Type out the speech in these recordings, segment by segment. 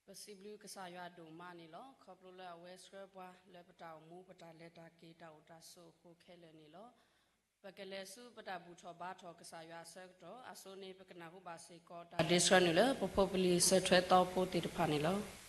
ပစံးဘျုးကစၢ်ယွၤဒိၣ်မးန့ၣ်လီၤ. ခီဖျိလၢအဝဲဆှၢပှၤလၢပတၢ်အိၣ်မူ ပတၢ်လဲၤတၢ်က့ၤ တၢ်အိၣ်တၢ်ဆိးအဃိခဲလၢာ်န့ၣ်လီၤ. ပကလဲၤဆူပတၢ်ဘူၣ်ထီၣ်ဘါထီၣ်ကစၢ်ယွၤအဆၢကတီၢ်, အစိၤန့ၣ် ပကနၢ်ဟူဘၣ်စ့ၢ်ကီးတၢ်ဒ့ဆှၢနုာ်လၢ ပဖိပလံၤစၢၤထွဲသီဖိသ့ၣ်တဖၣ်န့ၣ်လီၤ.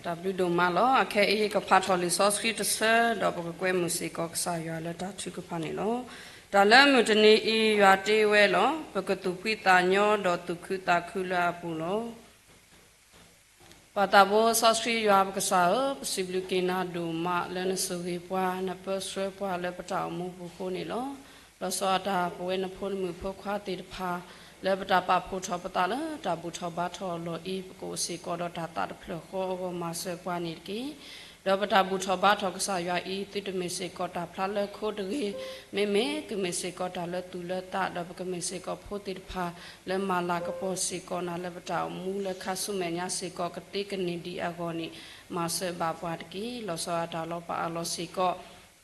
တၢ်ဘျုးဒိၣ်မးလီၤ. အခဲအံၤ ကဖးထီၣ်လံာ်စီဆှံတဆၢ ဒီးပကကွဲမုာ်စ့ၢ်ကီးကစၢ်ယွၤလၢတၢ်ထုကဖၣ်န့ၣ်လီၤ. တၢ်လၢမုၢ်တနံၤအံၤ ယွၤတ့ဝဲလီၤ. ပကသူၣ်ဖှံသးညီ ဒီးသူၣ်ခုသးခုလၢအပူၤလီၤ. ပၢ်သးဘိစီဆှံယွၤပကစၢ်ဧၢ, ပစံးဘျုးက့ၤနၤဒိၣ်မး လၢနဆိၣ်ဂ့ၤပှၤ နပၢဆှၢပှၤလၢပတၢ်အိၣ်မူပူၤအဃိန့ၣ်လီၤ. လီၤဆီအတၢ် ပဝဲနဖိနမုၣ်ဖိခွါသ့ၣ်တဖၣ် လၢပတၢ်ပာ်ဖှိၣ်ထီၣ်ပသးလၢတၢ်ဘူၣ်ထီၣ်ဘါထီၣ်အလီၢ်အံၤ ပကအိၣ်စ့ၢ်ကီးဒီးတၢ်သးတဖျၢၣ်ဃီအဂီၢ် မၤစၢၤပှၤန့ၣ်တက့ၢ်. ဒီးပတၢ်ဘူၣ်ထီၣ်ဘါထီၣ်ကစၢ်ယွၤအံၤ သုတမ့ၢ်စ့ၢ်ကီးတၢ်ဖျါလၢခိတဂ့ၤ, မ့မ့ၢ်ကမ့ၢ်စ့ၢ်ကီးတၢ်လၢသူၣ်လၢသး ဒီးပကမ့ၢ်စ့ၢ်ကီးဖိသ့ၣ်တဖၣ် လၢမၤလၤကပီၤစ့ၢ်ကီးနၤလၢပတၢ်အိၣ်မူလၢခါဆူမဲာ်ညါစ့ၢ်ကီး ကသ့ကန့ၢ်ဒံးအဂီၢ်န့ၣ် မၤစၢၤဘၣ်ပှၤတက့ၢ်. လီၤဆီအတၢ်လီၤပာ်အလီၢ်စ့ၢ်ကီး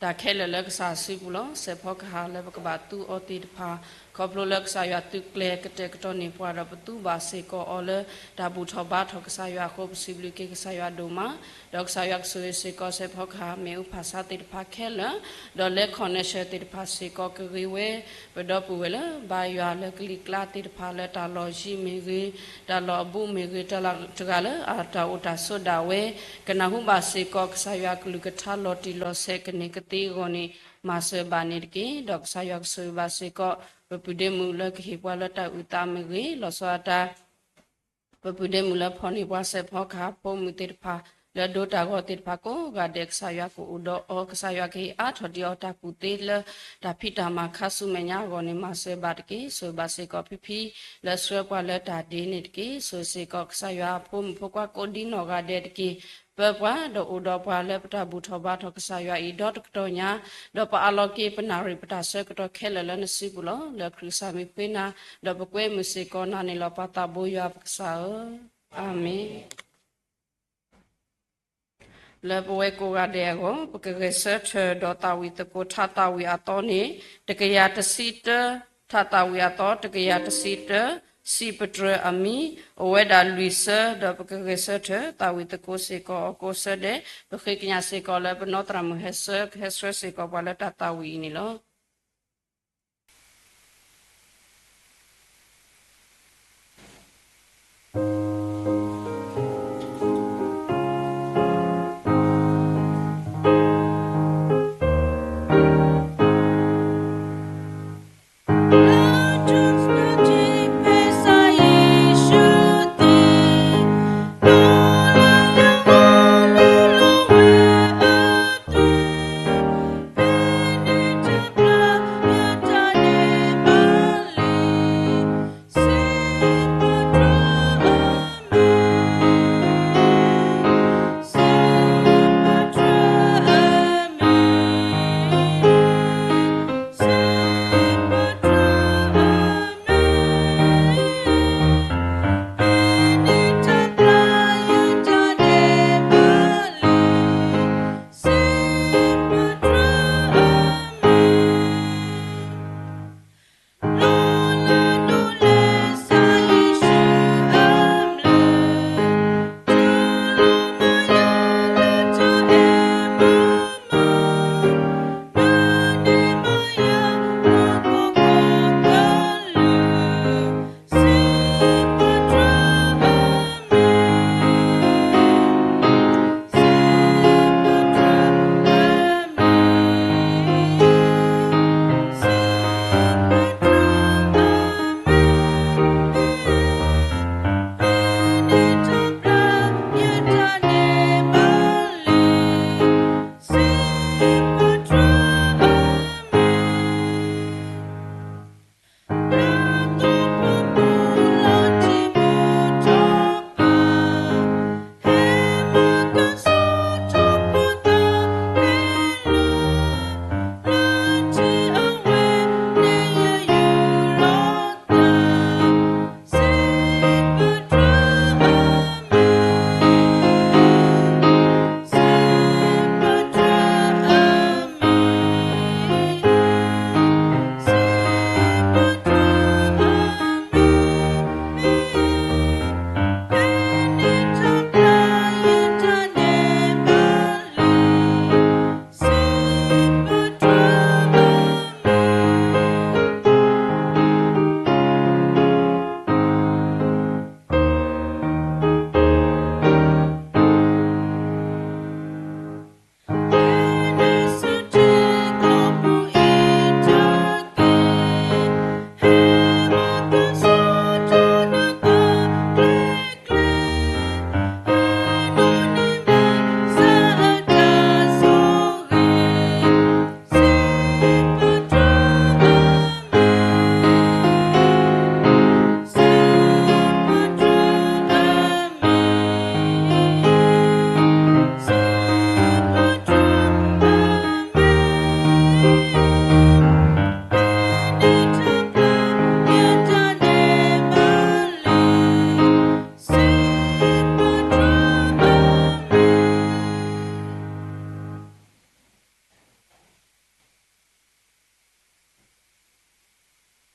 တၢ်ခဲလၢာ်လၢကစၢ်စုပူၤလီၤ. စဲးဖီကဟၣ်လၢပကဘၣ်သူအီၤသ့ၣ်တဖၣ် ခီဖျိလၢကစၢ်ယွၤသုးကျဲၤကတဲာ်ကတီၤန့ၢ်ပှၤ ဒီးပသူဘၣ်စ့ၢ်ကီးအီၤလၢ တၢ်ဘူၣ်ထီၣ်ဘါထီၣ်ကစၢ်ယွၤအဃိ ပစံးဘျုးက့ၤကစၢ်ယွၤဒိၣ်မး, ဒီးကစၢ်ယွၤကဆိၣ်ဂ့ၤစ့ၢ်ကီး စဲးဖီကဟၣ်မ့ၣ်အူဖၣ်ဆါသ့ၣ်တဖၣ်ခဲလၢာ်, ဒီးလၢ connection သ့ၣ်တဖၣ်စ့ၢ်ကီး ကဂ့ၤဝဲ ပဒီပုၢ်ဝဲၢ်လၢ ဘါယွၤလၢကလံၤကျါသ့ၣ်တဖၣ်လၢတၢ်လီၢ်ယံၤမ့ၢ်ဂ့ၤ, တၢ်လီၢ်အဘူးမ့ၢ်ဂ့ၤ, တၢ်လီၢ်တဂၤလၢအတၢ်အိၣ်တၢ်ဆိးဒၣ်ဝဲ, ကနၢ်ဟူဘၣ်စ့ၢ်ကီး ကစၢ်ယွၤကလုၢ်ကထါလီၤတံၢ်လီၤဆဲးကန့ၢ်ကသ့အဂီၢ်န့ၣ် မၤစၢၤဘၣ်န့ၣ်တက့ၢ်. ဒီးကစၢ်ယွၤကဆိၣ်ဂ့ၤဘၣ်စ့ၢ်ကီး ပပုၢ်ဒ့မုၣ်လၢကဟ့ၣ်ပှၤလၢတၢ်အုၣ်သးမ့ၢ်ဂ့ၤ, လီၤဆီဒၣ်တၢ် ပပုၢ်ဒ့မုၣ်လၢဖီၣ်န့ၢ်ပှၤစဲးဖီကဟၣ်ဖိမုၣ်သ့ၣ်တဖၣ် လၢအဒိတၢ်ဂီၤသ့ၣ်တဖၣ်ကိးဂၤဒဲး ကစၢ်ယွၤကအိၣ်ဒီးအီၤ, ကစၢ်ယွၤကဟ့ၣ်အါထီၣ်ဒံးအီၤတၢ်ကူၣ်သ့လၢ တၢ်ဖံးတၢ်မၤခါဆူမဲာ်ညါအဂီၢ်န့ၣ် မၤစၢၤဘၣ်တက့ၢ်. ဆိၣ်ဂ့ၤဘၣ်စ့ၢ်ကီးဖံဖံ လၢဆှၢပှၤလၢတၢ်ဒ့န့ၣ်တက့ၢ်. ဆိၣ်ဂ့ၤစ့ၢ်ကီးကစၢ်ယွၤအဖိမုၣ်ဖိခွါကိးဒံနီၢ်ဂၤဒဲးတက့ၢ်. ပၢပှၤဒီးအိၣ်ဒီးပှၤလၢပတၢ်ဘူၣ်ထီၣ်ဘါထီၣ်ကစၢ်ယွၤအံၤ ဒီတကတီၢ်ညါ, ဒီးပအးလီၤက့ၤပနၣ်ရံၣ်ပတၢ်ဆၢကတီၢ်ခဲလၢာ်လၢနစုပူၤလီၤ. လၢခရံာ်ကစၢ်မံၤဃ့နၤ, ဒီးပကွဲမုာ်စ့ၢ်ကီးနၤန့ၣ်လီၤ. ပၢ်သးဘိယွၤပကစၢ်ဧၢ, အၤမ့ၣ်. လၢပဝဲကိးဂၤဒဲးအဂီၢ် ပကဂဲၤဆၢထၢၣ်ဒီးသးဝံၣ်သကိး ထါသးဝံၣ်အသီန့ၣ် တကယၤတဆံတၢ, ထါသးဝံၣ်အသီ တကယၤတဆံတၢ, စံးပတြၢၤအမံၤ အိၣ်ဝဲဒၣ်လွံၢ်ဆၢ, ဒီးပကဂဲၤဆၢထၢၣ်သးဝံၣ်သကိးစ့ၢ်ကီးအီၤကိးဆၢဒဲး, ပဃ့ကညးစ့ၢ်ကီးလၢပနီၢ်သရၣ်မုၣ်ဟဲဆှၢ ကဟဲဆှၢစ့ၢ်ကီးပှၤလၢတၢ်သးဝံၣ်အံၤန့ၣ်လီၤ.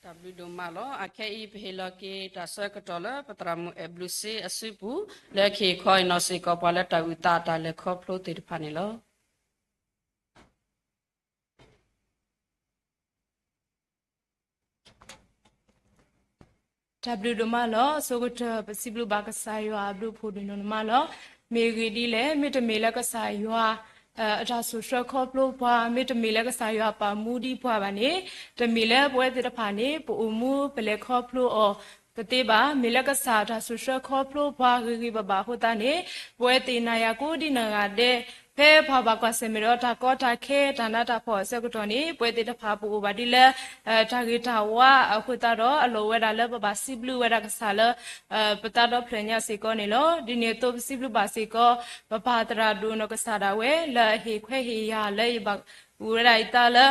တၢ်ဘျုးဒိၣ်မးလီၤ. အခဲအံၤ ပဟ့ၣ်လီၤက့ၤတၢ်ဆၢကတီၢ်လၢ ပသရၣ်မုၣ်အဲၣ်ဘျုးစ့အစုပူၤ လၢကဟ့ၣ်ခီအံၤနီၢ်စ့ၢ်ကီးပှၤလၢတၢ်အုၣ်သးတၢ်လဲၤခီဖျိသ့ၣ်တဖၣ်န့ၣ်လီၤ. တၢ်ဘျုးဒိၣ်မးလီၤ. အဆိကတၢၢ် ပစံးဘျုးဘၣ်ကစၢ်ယွၤအဘျုးအဖှိၣ်ဒိၣ်မးလီၤ. မ့ၢ်ဂ့ၢ်ဒ်လဲၣ်, မ့တမ့ၢ်လၢကစၢ်ယွၤ အတၢ်စိာ်ဆှၢခီဖျိပှၤ, မ့တမ့ၢ်လၢကစၢ်ယွၤပာ်မူဒံးပှၤဘၣ်န့ၣ်, တမ့ၢ်လၢပဝဲသ့ၣ်တဖၣ်န့ၣ် ပအိၣ်မူပလဲၤခီဖျိအီၤတသ့ဘၣ်. မ့ၢ်လၢကစၢ်တၢ်စိာ်ဆှၢခီဖျိပှၤဂ့ၤဂ့ၤဘၣ်ဘၣ်အဃိသတးန့ၣ်, ပဝဲသ့ၣ်နၤယၤကိးဒံနီၢ်ဂၤဒဲး ဖဲပှၤဘၣ်ကွၢ်ဆၢၣ်မဲာ်ဒီးတၢ်ကီတၢ်ခဲ တၢ်နးတၢ်ဖှီၣ်အဆၢကတီၢ်န့ၣ်, ပဝဲသ့ၣ်တဖၣ်ပအိၣ်ဘၣ်ဒ်လၢ တၢ်ဂ့ၤတၢ်ဝါအဃိသတးဒီး အလီၢ်ဝဲဒၣ်လၢပဘၣ်စံးဘျုးဝဲဒၣ်ကစၢ်လၢ ပသးဒီဖျၢၣ်ညါစ့ၢ်ကီးန့ၣ်လီၤ. ဒ်န့ၣ်အသိးပစံးဘျုးဘၣ်စ့ၢ်ကီး ပပၢ်သရၣ်ဒိၣ်နီၢ်ကစၢ်ဒၣ်ဝဲ လၢအဟ့ၣ်ခွဲးဟ့ၣ်ယာ်လၢယဘၣ်အုၣ်ဝဲဒၣ်ယသးလၢ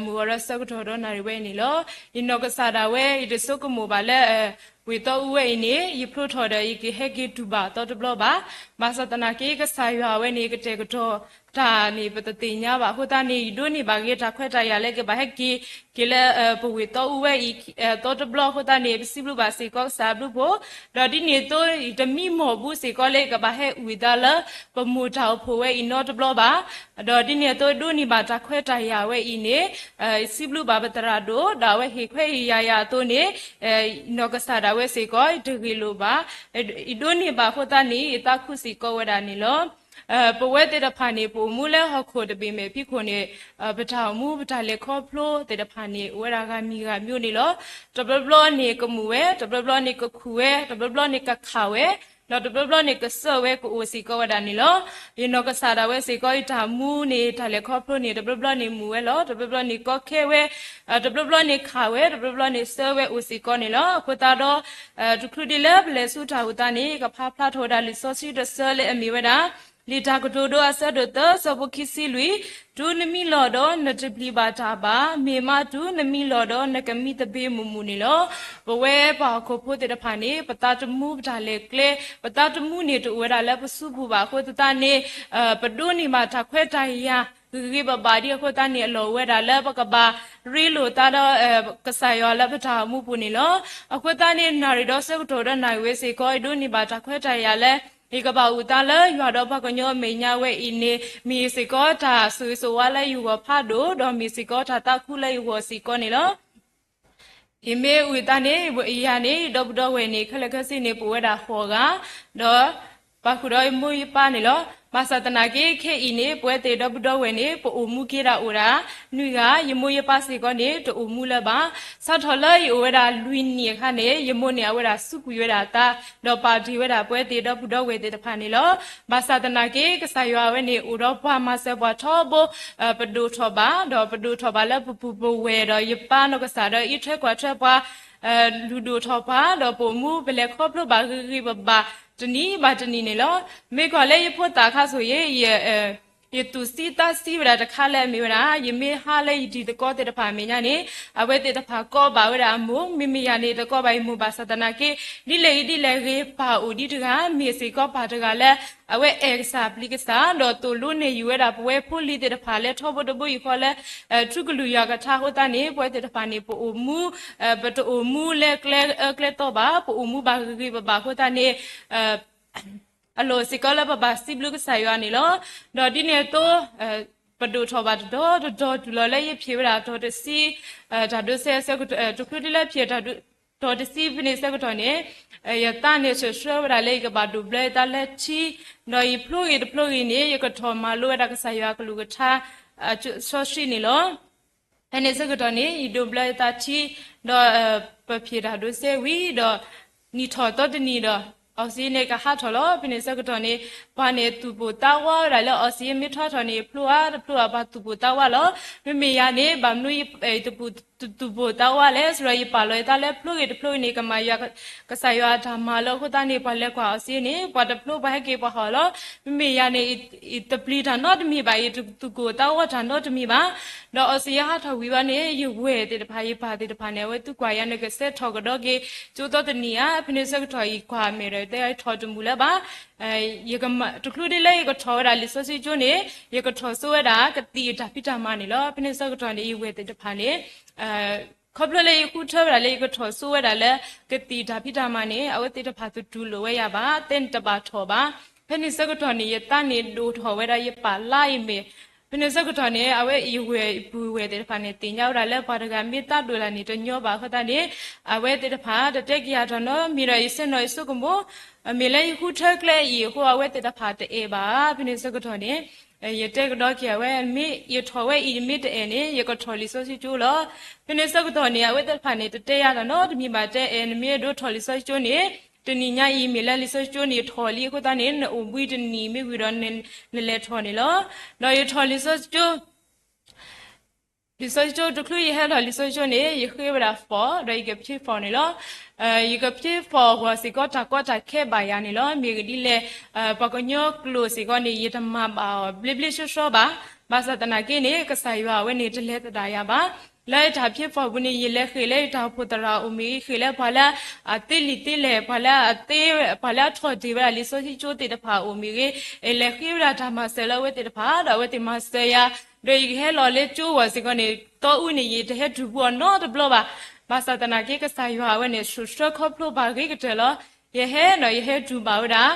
မုၢ်ဂီၤဒီးဆၢကတီၢ်ဒီးနၣ်ရံၣ်ဝဲအံၤန့ၣ်လီၤ. ယနီၢ်ကစၢ်ဒၣ်ဝဲ ယတဆိကမိၣ်ဘၣ်လၢ ဝ့ၢ်သီအူဝဲအံၤန့ၣ် ယဖျိထီၣ်ဒီးယကဟဲက့ၤတူၢ်ဘၣ်အသီတဘျီဘၣ်. ဘၣ်ဆၣ်သနာ်က့ ကစၢ်ယွၤအဝဲန့ၣ် ကတဲာ်ကတီၤတၢ်န့ၣ် ပတသ့ၣ်ညါဘၣ်အဃိသတးန့ၣ်, ယဒိးန့ၢ်ဘၣ်က့ၤတၢ်ခွဲးတၢ်ယာ်လၢကဘၣ်ဟဲက့ၤ က့ၤလၢပဝ့ၢ်သီအူဝဲအံၤ သီတဘျီအဃိသတးန့ၣ်, ပစံးဘျုးဘၣ်စ့ၢ်ကီးကစၢ်အဘျုးအဖှိၣ်, ဒီးဒ်န့ၣ်အသိး ယတမံမီၢ်ဘူးစ့ၢ်ကီးလၢယကဘၣ်ဟဲအုၣ်သးလၢ ပမိၢ်တၢ်အိၣ်ဖှိၣ်ဝဲအံၤနီတဘျီဘၣ်. ဒီးဒ်န့ၣ်အသိး ဒိးန့ၢ်ဘၣ်တၢ်ခွဲးတၢ်ယာ်ဝဲအံၤန့ၣ်, စံးဘျုးဘၣ်ပသရၣ်ဒိၣ် ဒီးအဝဲဟ့ၣ်ခွဲးဟ့ၣ်ယာ်ယၤအသိးန့ၣ်, နီၢ်ကစၢ်ဒၣ်ဝဲစ့ၢ်ကီး ယတဂ့ၢ်လိာ်ဘၣ်, ယဒိးန့ၢ်ဘၣ်အဃိသတးန့ၣ် ယသးခုစ့ၢ်ကီးဝဲဒၣ်န့ၣ်လီၤ. ပဝဲသ့ၣ်တဖၣ်န့ၣ် ပအိၣ်မူလၢဟီၣ်ခိၣ်တဘ့ၣ်မဲာ်ဖံးခိၣ်န့ၣ်, ပတၢ်အိၣ်မူပတၢ်လဲၤခီဖျိသ့ၣ်တဖၣ်န့ၣ် အိၣ်ဝဲဒၣ်ဂၤမံၤဂၤမံၤန့ၣ်လီၤ. တဘျီဘျီန့ၣ်ကမူၣ်ဝဲ, တဘျီဘျီန့ၣ်ကခူၣ်ဝဲ, တဘျီဘျီန့ၣ်ကခးဝဲ, ဒီးတဘျီဘျီန့ၣ်ကစၢၢ်ဝဲကအိၣ်စ့ၢ်ကီးဝဲဒၣ်န့ၣ်လီၤ. ယနီၢ်ကစၢ်ဒၣ်ဝဲစ့ၢ်ကီး ယတၢ်မူန့ၣ် တၢ်လဲၤခီဖျိန့ၣ် တဘျီဘျီန့ၣ်မူၣ်ဝဲလီၤ, တဘျီဘျီန့ၣ်ကီခဲဝဲ, တဘျီဘျီန့ၣ်ခးဝဲ, တဘျီဘျီန့ၣ်စၢၢ်ဝဲအိၣ်စ့ၢ်ကီးန့ၣ်လီၤ. အဃိသတးဒီး တချုးဒ်လၢပလဲၤဆူတၢ်အိၣ်သးန့ၣ် ကဖးဖျါထီၣ်ဝဲဒၣ်လံာ်စီဆှံတဆၢလၢအမ့ၢ်ဝဲဒၣ် လံာ်တၢ်ကတိၤဒိအဆၢဒိၣ်သၢ ဆၢဖိခံဆံလွံၢ်, တုၤနမံလီၤဒီးနတပျံၤဘၣ်တၢ်ဘၣ်, မ့ၢ်မးတုၤနမံလီၤဒီးနကမံသဘ့ၣ်မုာ်မုာ်န့ၣ်လီၤ. ပဝဲပှၤဟီၣ်ခိၣ်ဖိသ့ၣ်တဖၣ်န့ၣ် ပသးသမူပတၢ်လဲၤကျဲ, ပသးသမူန့ၣ်တအိၣ်ဝဲဒၣ်လၢပစုပူၤဘၣ်အဃိသတးန့ၣ်, ပဒိးန့ၢ်ဘၣ်တၢ်ခွဲးတၢ်ယာ် ဂ့ၤဂ့ၤဘၣ်ဘၣ်ဒ်အဃိသတးန့ၣ် အလီၢ်ဝဲဒၣ်လၢပကဘၣ်ရ့လိာ်သးဒီး ကစၢ်ယွၤလၢပတၢ်အိၣ်မူပူၤန့ၣ်လီၤ. အဃိသတးန့ၣ် နၣ်ရံၣ်ဒီးဆၢကတီၢ်ဒီးနၣ်ရံၣ်ဝဲစ့ၢ်ကီး ယဒိးန့ၢ်ဘၣ်တၢ်ခွဲးတၢ်ယာ်လၢ ယကဘၣ်အိၣ်သးလၢယွၤဒီးပှၤကညီအမဲာ်ညါဝဲအံၤန့ၣ် မ့ၢ်စ့ၢ်ကီးတၢ်ဆိၣ်ဂ့ၤဆိၣ်ဝါလၢယဂီၢ်ဖးဒိၣ်, ဒီးမ့ၢ်စ့ၢ်ကီးတၢ်သးခုလၢယဂီၢ်စ့ၢ်ကီးန့ၣ်လီၤ. ယမ့ၢ်အုၣ်သးန့ၣ် ယၤန့ၣ် ယဒီပုၢ်ဒီဝဲၢ်န့ၣ် ခဲလၢာ်ခဲဆ့န့ၣ် ပအိၣ်ဝဲဒၣ်ဃိးဂၤ, ဒီးပာ်ဃုာ်ဒီးယမိၢ်ယပၢ်န့ၣ်လီၤ. ဘၣ်ဆၣ်သနာ်က့ ခဲအံၤန့ၣ် ပဝဲသ့ၣ်ဒီပုၢ်ဒီဝဲၢ်န့ၣ် ပအိၣ်မူက့ၤဒၣ်အိၣ်ဒၣ်နွံဂၤ, ယမိၢ်ယပၢ်စ့ၢ်ကီးန့ၣ် တအိၣ်မူလၢၤဘၣ်. စးထီၣ်လၢယအိၣ်ဝဲဒၣ်လွံၢ်နံၣ်အခါန့ၣ် ယမိၢ်န့ၣ် အဝဲဒၣ်စူးကွံာ်ဝဲဒၣ်အသး, ဒီးပာ်တ့ၢ်ဝဲဒၣ်ပဝဲသ့ၣ်ဒီပုၢ်ဒီဝဲၢ်သ့ၣ်တဖၣ်န့ၣ်လီၤ. ဘၣ်ဆၣ်သနာ်က့ ကစၢ်ယွၤအဝဲန့ၣ် အိၣ်ဒီးပှၤမၤစၢၤပှၤထီဘိ ပဒိၣ်ထီၣ်ဘၣ်, ဒီးပဒိၣ်ထီၣ်ဘၣ်လၢပပုၢ်ပဝဲၢ်, ဒီးယပၢ်နီၢ်ကစၢ်ဒီးအံးထွဲကွၢ်ထွဲပှၤ လုၢ်ဒိၣ်ထီၣ်ပှၤ, ဒီးပအိၣ်မူပလဲၤခီဖျိဘၣ်ဂ့ၤဂ့ၤဘၣ်ဘၣ်တနံၤဘၣ်တနံၤန့ၣ်လီၤ. မ့ၢ်ကွၢ်လၢယဖိသၣ်အခါဆိၣ်ဂ့ၤ ယသူၣ်ဆံးသးဆံးဝဲဒၣ်တခါလၢအမ့ၢ်ဝဲဒၣ် ယမ့ၢ်ဟးလၢယတံၤသကိးသ့ၣ်တဖၣ်အမဲာ်ညါန့ၣ် အဝဲသ့ၣ်တဖၣ်ကိးဘၣ်ဝဲဒၣ်အမိၢ်, မ့မ့ၢ်ယၤန့ၣ် တကိးဘၣ်ယမိၢ်ဘၣ်ဆၣ်သနာ်က့ ဒ်လဲၣ်ဂ့ၤဒ်လဲၣ်ဂ့ၤ ပၢ်အိၣ်ဒံးတဂၤ မ့ၢ်စ့ၢ်ကီးပၢ်တဂၤလၢ အဝဲအဲၣ်ကစၢ်ပျံၤကစၢ် ဒီးသိၣ်လိန့ၢ်ယုာ်ဝဲဒၣ်ပဝဲဖိလံၤသ့ၣ်တဖၣ်လၢထီဘိတဘိယူၢ်ဃီလၢ ထူကလုာ်ယွၤကထါအဃိသတးန့ၣ် ပဝဲသ့ၣ်တဖၣ်န့ၣ် ပအိၣ်မူ ပတအိၣ်မူလၢကျဲအၢကျဲသီဘၣ်, ပအိၣ်မူဘၣ်ဂ့ၤဂ့ၤဘၣ်ဘၣ်အဃိသတးန့ၣ် အလီၢ်စ့ၢ်ကီးလၢပဘၣ်စံးဘျုးကစၢ်ယွၤန့ၣ်လီၤ. ဒီးဒ်န့ၣ်အသိး ပဒိၣ်ထီၣ်ဘၣ်တတီၤတတီၤတုၤလီၤလၢယဖျိးဝဲဒၣ်တီၤတဆံ တၢ်ဒိးစဲးအဆၢကတီၢ် တချုးဒ်လၢဖျိးတီၤတဆံဖဲန့ၣ်ဆၢကတီၢ်န့ၣ် ယသးန့ၣ်ဆှၢဆှၢဝဲဒၣ်လၢယကဘၣ်ဒိးဘျၢယသးလၢထံ, ဒီးယဖျိဂ့ၤတဖျိဂ့ၤန့ၣ် ယကထီၣ်မၤလိဝဲဒၣ်ကစၢ်ယွၤအကလုၢ်ကထါ စီဆှံန့ၣ်လီၤ. ဖဲန့ၣ်ဆၢကတီၢ်န့ၣ် ယဒိးဘျၢယသးထံ, ဒီးပဖျိးတၢ်ဒိးစဲးဝံၤဒီး နံၣ်ထီၣ်သီတနံၤဒီး အီၣ်စံၣ်န့ၣ်ကဟးထီၣ်လီၤ. ဖဲန့ၣ်ဆၢကတီၢ်န့ၣ် ပှၤန့ၣ်သူၣ်ပိၢ်သးဝးဝဲဒၣ်လၢအီၣ်စံၣ်မ့ၢ်ထီထီၣ်န့ၣ် ဖျိဧါတဖျိဧါ ပှၤသူၣ်ပိၢ်သးဝးလီၤ. မ့မ့ၢ်ယၤန့ၣ် ဘၣ်မနုၤ သူၣ်ပိၢ်သးဝးလဲၣ် စံးဒီး ယပာ်လီၤယသးလၢဖျိဂ့ၤတဖျိဂ့ၤန့ၣ် ကမၤယွၤကစၢ်ယွၤအတၢ်မၤလီၤ. အဃိသတးန့ၣ် ပှၤလဲၤကွၢ်အီၣ်စံၣ်န့ၣ် ပှၤတဖျိပှၤဟဲက့ၤပှၤဟီၣ်လီၤ. မ့မ့ၢ်ယၤန့ၣ် ယတပျံၤတၢ်နီတမံၤဘၣ်, ယတသူၣ်ကိၢ်သးဝးတၢ်နီတမံၤဘၣ်. ဒီးအီၣ်စံၣ်ယဟးထီၣ်ဝံၤဘၣ်န့ၣ် ယဝဲၢ်သ့ၣ်တဖၣ် ယပၢ်သ့ၣ်တဖၣ်န့ၣ် အဝဲသံကွၢ်ယၤန့ၣ် ကဆဲးထီၣ်ကဒီးက့ၤ ကၠိသီတနံၤဧါ. ဖဲန့ၣ်ဆၢကတီၢ်အံၤ ကွၢ်မဲာ်ဒီး ယထီၣ်တမုာ်လၢၤဘၣ်. တချုးဒ်လၢယကထီၣ်ဝဲဒၣ်လံာ်စီဆှံကၠိန့ၣ် ယကထီၣ်စိဝဲဒၣ်ကသံၣ်အတၢ်ဖံးတၢ်မၤန့ၣ်လီၤ. ဖဲန့ၣ်ဆၢကတီၢ်န့ၣ် ယဝဲၢ်သ့ၣ်တဖၣ်န့ၣ် ခီဖျိလၢယဃုထၢဝဲဒၣ်လၢယကထီၣ်ဆိဝဲဒၣ်လၢ ကသံၣ်တၢ်ဖံးတၢ်မၤန့ၣ် အဝဲသ့ၣ်တဖၣ်သတူၢ်လိာ်ဝဲယၤဘၣ်, တဲန့ၣ်တဘၣ်ထီၣ်ဘၣ်. ဖဲန့ၣ်ဆၢကတီၢ်န့ၣ် ယသးန့ၣ်ဒိၣ်ထီၣ်ဝဲဒၣ်ယပာ်လါအံၤမ့ၢ်, ဖဲန့ၣ်ဆၢကတီၢ်န့ၣ် အဝဲအံၤဝဲၢ်အံၤပုၢ်ဝဲၢ်သ့ၣ်တဖၣ်န့ၣ် သ့ၣ်ညါဝဲဒၣ်လၢပှၤတဂၤမ့ၢ်သးဒိၣ်တၢ်န့ၣ်တညီဘၣ်အဃိသတးန့ၣ် အဝဲသ့ၣ်တဖၣ်တတဲက့ၤယၤတၢ်နီတမံၤဒီး ယဆ့ၣ်နီၤယဆိကမိၣ် မ့ၢ်လၢယဃုထၢကျဲအံၤအဃိ အဝဲသ့ၣ်တဖၣ်တအဲၣ်ဘၣ်. ဖဲန့ၣ်ဆၢကတီၢ်န့ၣ် ယတဲကဒီးက့ၤအဝဲ မ့ၢ်ယထီၣ်ဝဲအံၤမ့ၢ်တအဲၣ်န့ၣ် ယကထီၣ်လံာ်စီဆှံကၠိလီၤ. ဖဲန့ၣ်ဆၢကတီၢ်န့ၣ် အဝဲသ့ၣ်တဖၣ်န့ၣ် တတဲယၤတၢ်နီတမံၤဘၣ်, တဲအဲၣ် နမ့ၢ်အဲၣ်ဒိးထီၣ်လံာ်စီဆှံကၠိန့ၣ် တနံၤညါအံၤမ့ၢ်လၢလံာ်စီဆှံကၠိန့ၣ်ထီၣ်လံအဃိသတးန့ၣ် နအိၣ်ဘှံးတနံၤမ့ၢ်ဝံၤဒီး နလဲၤထီၣ်န့ၣ်လီၤ. ဒီးယထီၣ်လံာ်စီဆှံကၠိ လံာ်စီဆှံကၠိတချုးယဟဲထီၣ်လံာ်စီဆှံကၠိန့ၣ် ယဃ့ဝဲဒၣ် form ဒီးယကဖံး form န့ၣ်လီၤ. ယကဖံး form အဂီၢ်စ့ၢ်ကီးတၢ်ကီတၢ်ခဲဘၣ်ယၤန့ၣ်လီၤ. မ့ၢ်ဂ့ၢ်ဒ်လဲၣ် ပှၤကညီကျိာ်စ့ၢ်ကီးန့ၣ် ယတမၤဘၣ်အီၤဘျ့ဘျ့ဆှီဆှီဘၣ်. ဘၣ်ဆၣ်သနာ်က့န့ၣ် ကစၢ်ယွၤအဝဲန့ၣ်တလဲၤသဒၣ်ယၤဘၣ်. လၢတၢ်ဖံး form ပူၤန့ၣ် ယလဲၤဃ့လၢယတၢ်အိၣ်ဖှိၣ်သရၣ်အိၣ်မ့ၢ်ဂ့ၤ, ဃ့လၢပှၤလၢအသ့လံာ်သ့လဲၢ်, ပှၤလၢအသ့, ပှၤလၢအထီၣ်တ့ၢ်ဝဲဒၣ်လံာ်စီဆှံကၠိသ့ၣ်တဖၣ်အိၣ်မ့ၢ်ဂ့ၤ, ယလဲၤဃ့ဝဲဒၣ်တၢ်မၤစၢၤလၢအဝဲသ့ၣ်တဖၣ် ဒီးအဝဲသ့ၣ်မၤစၢၤယၤ, ဒီးယကဟဲလီၤလၢကၠိအဂီၢ်စ့ၢ်ကီးန့ၣ် တီအူန့ၣ် ယတဟဲတူၢ်ဘူးအီၤနီတဘျီဘၣ်. ဘၣ်ဆၣ်သနာ်က့ ကစၢ်ယွၤအဝဲန့ၣ် ဆှၢဆှၢခီဖျိဘၣ်ဂ့ၤကတၢၢ်လီၤ. ယဟဲဒီးယဟဲတူၢ်ဘၣ်ဝဲဒၣ်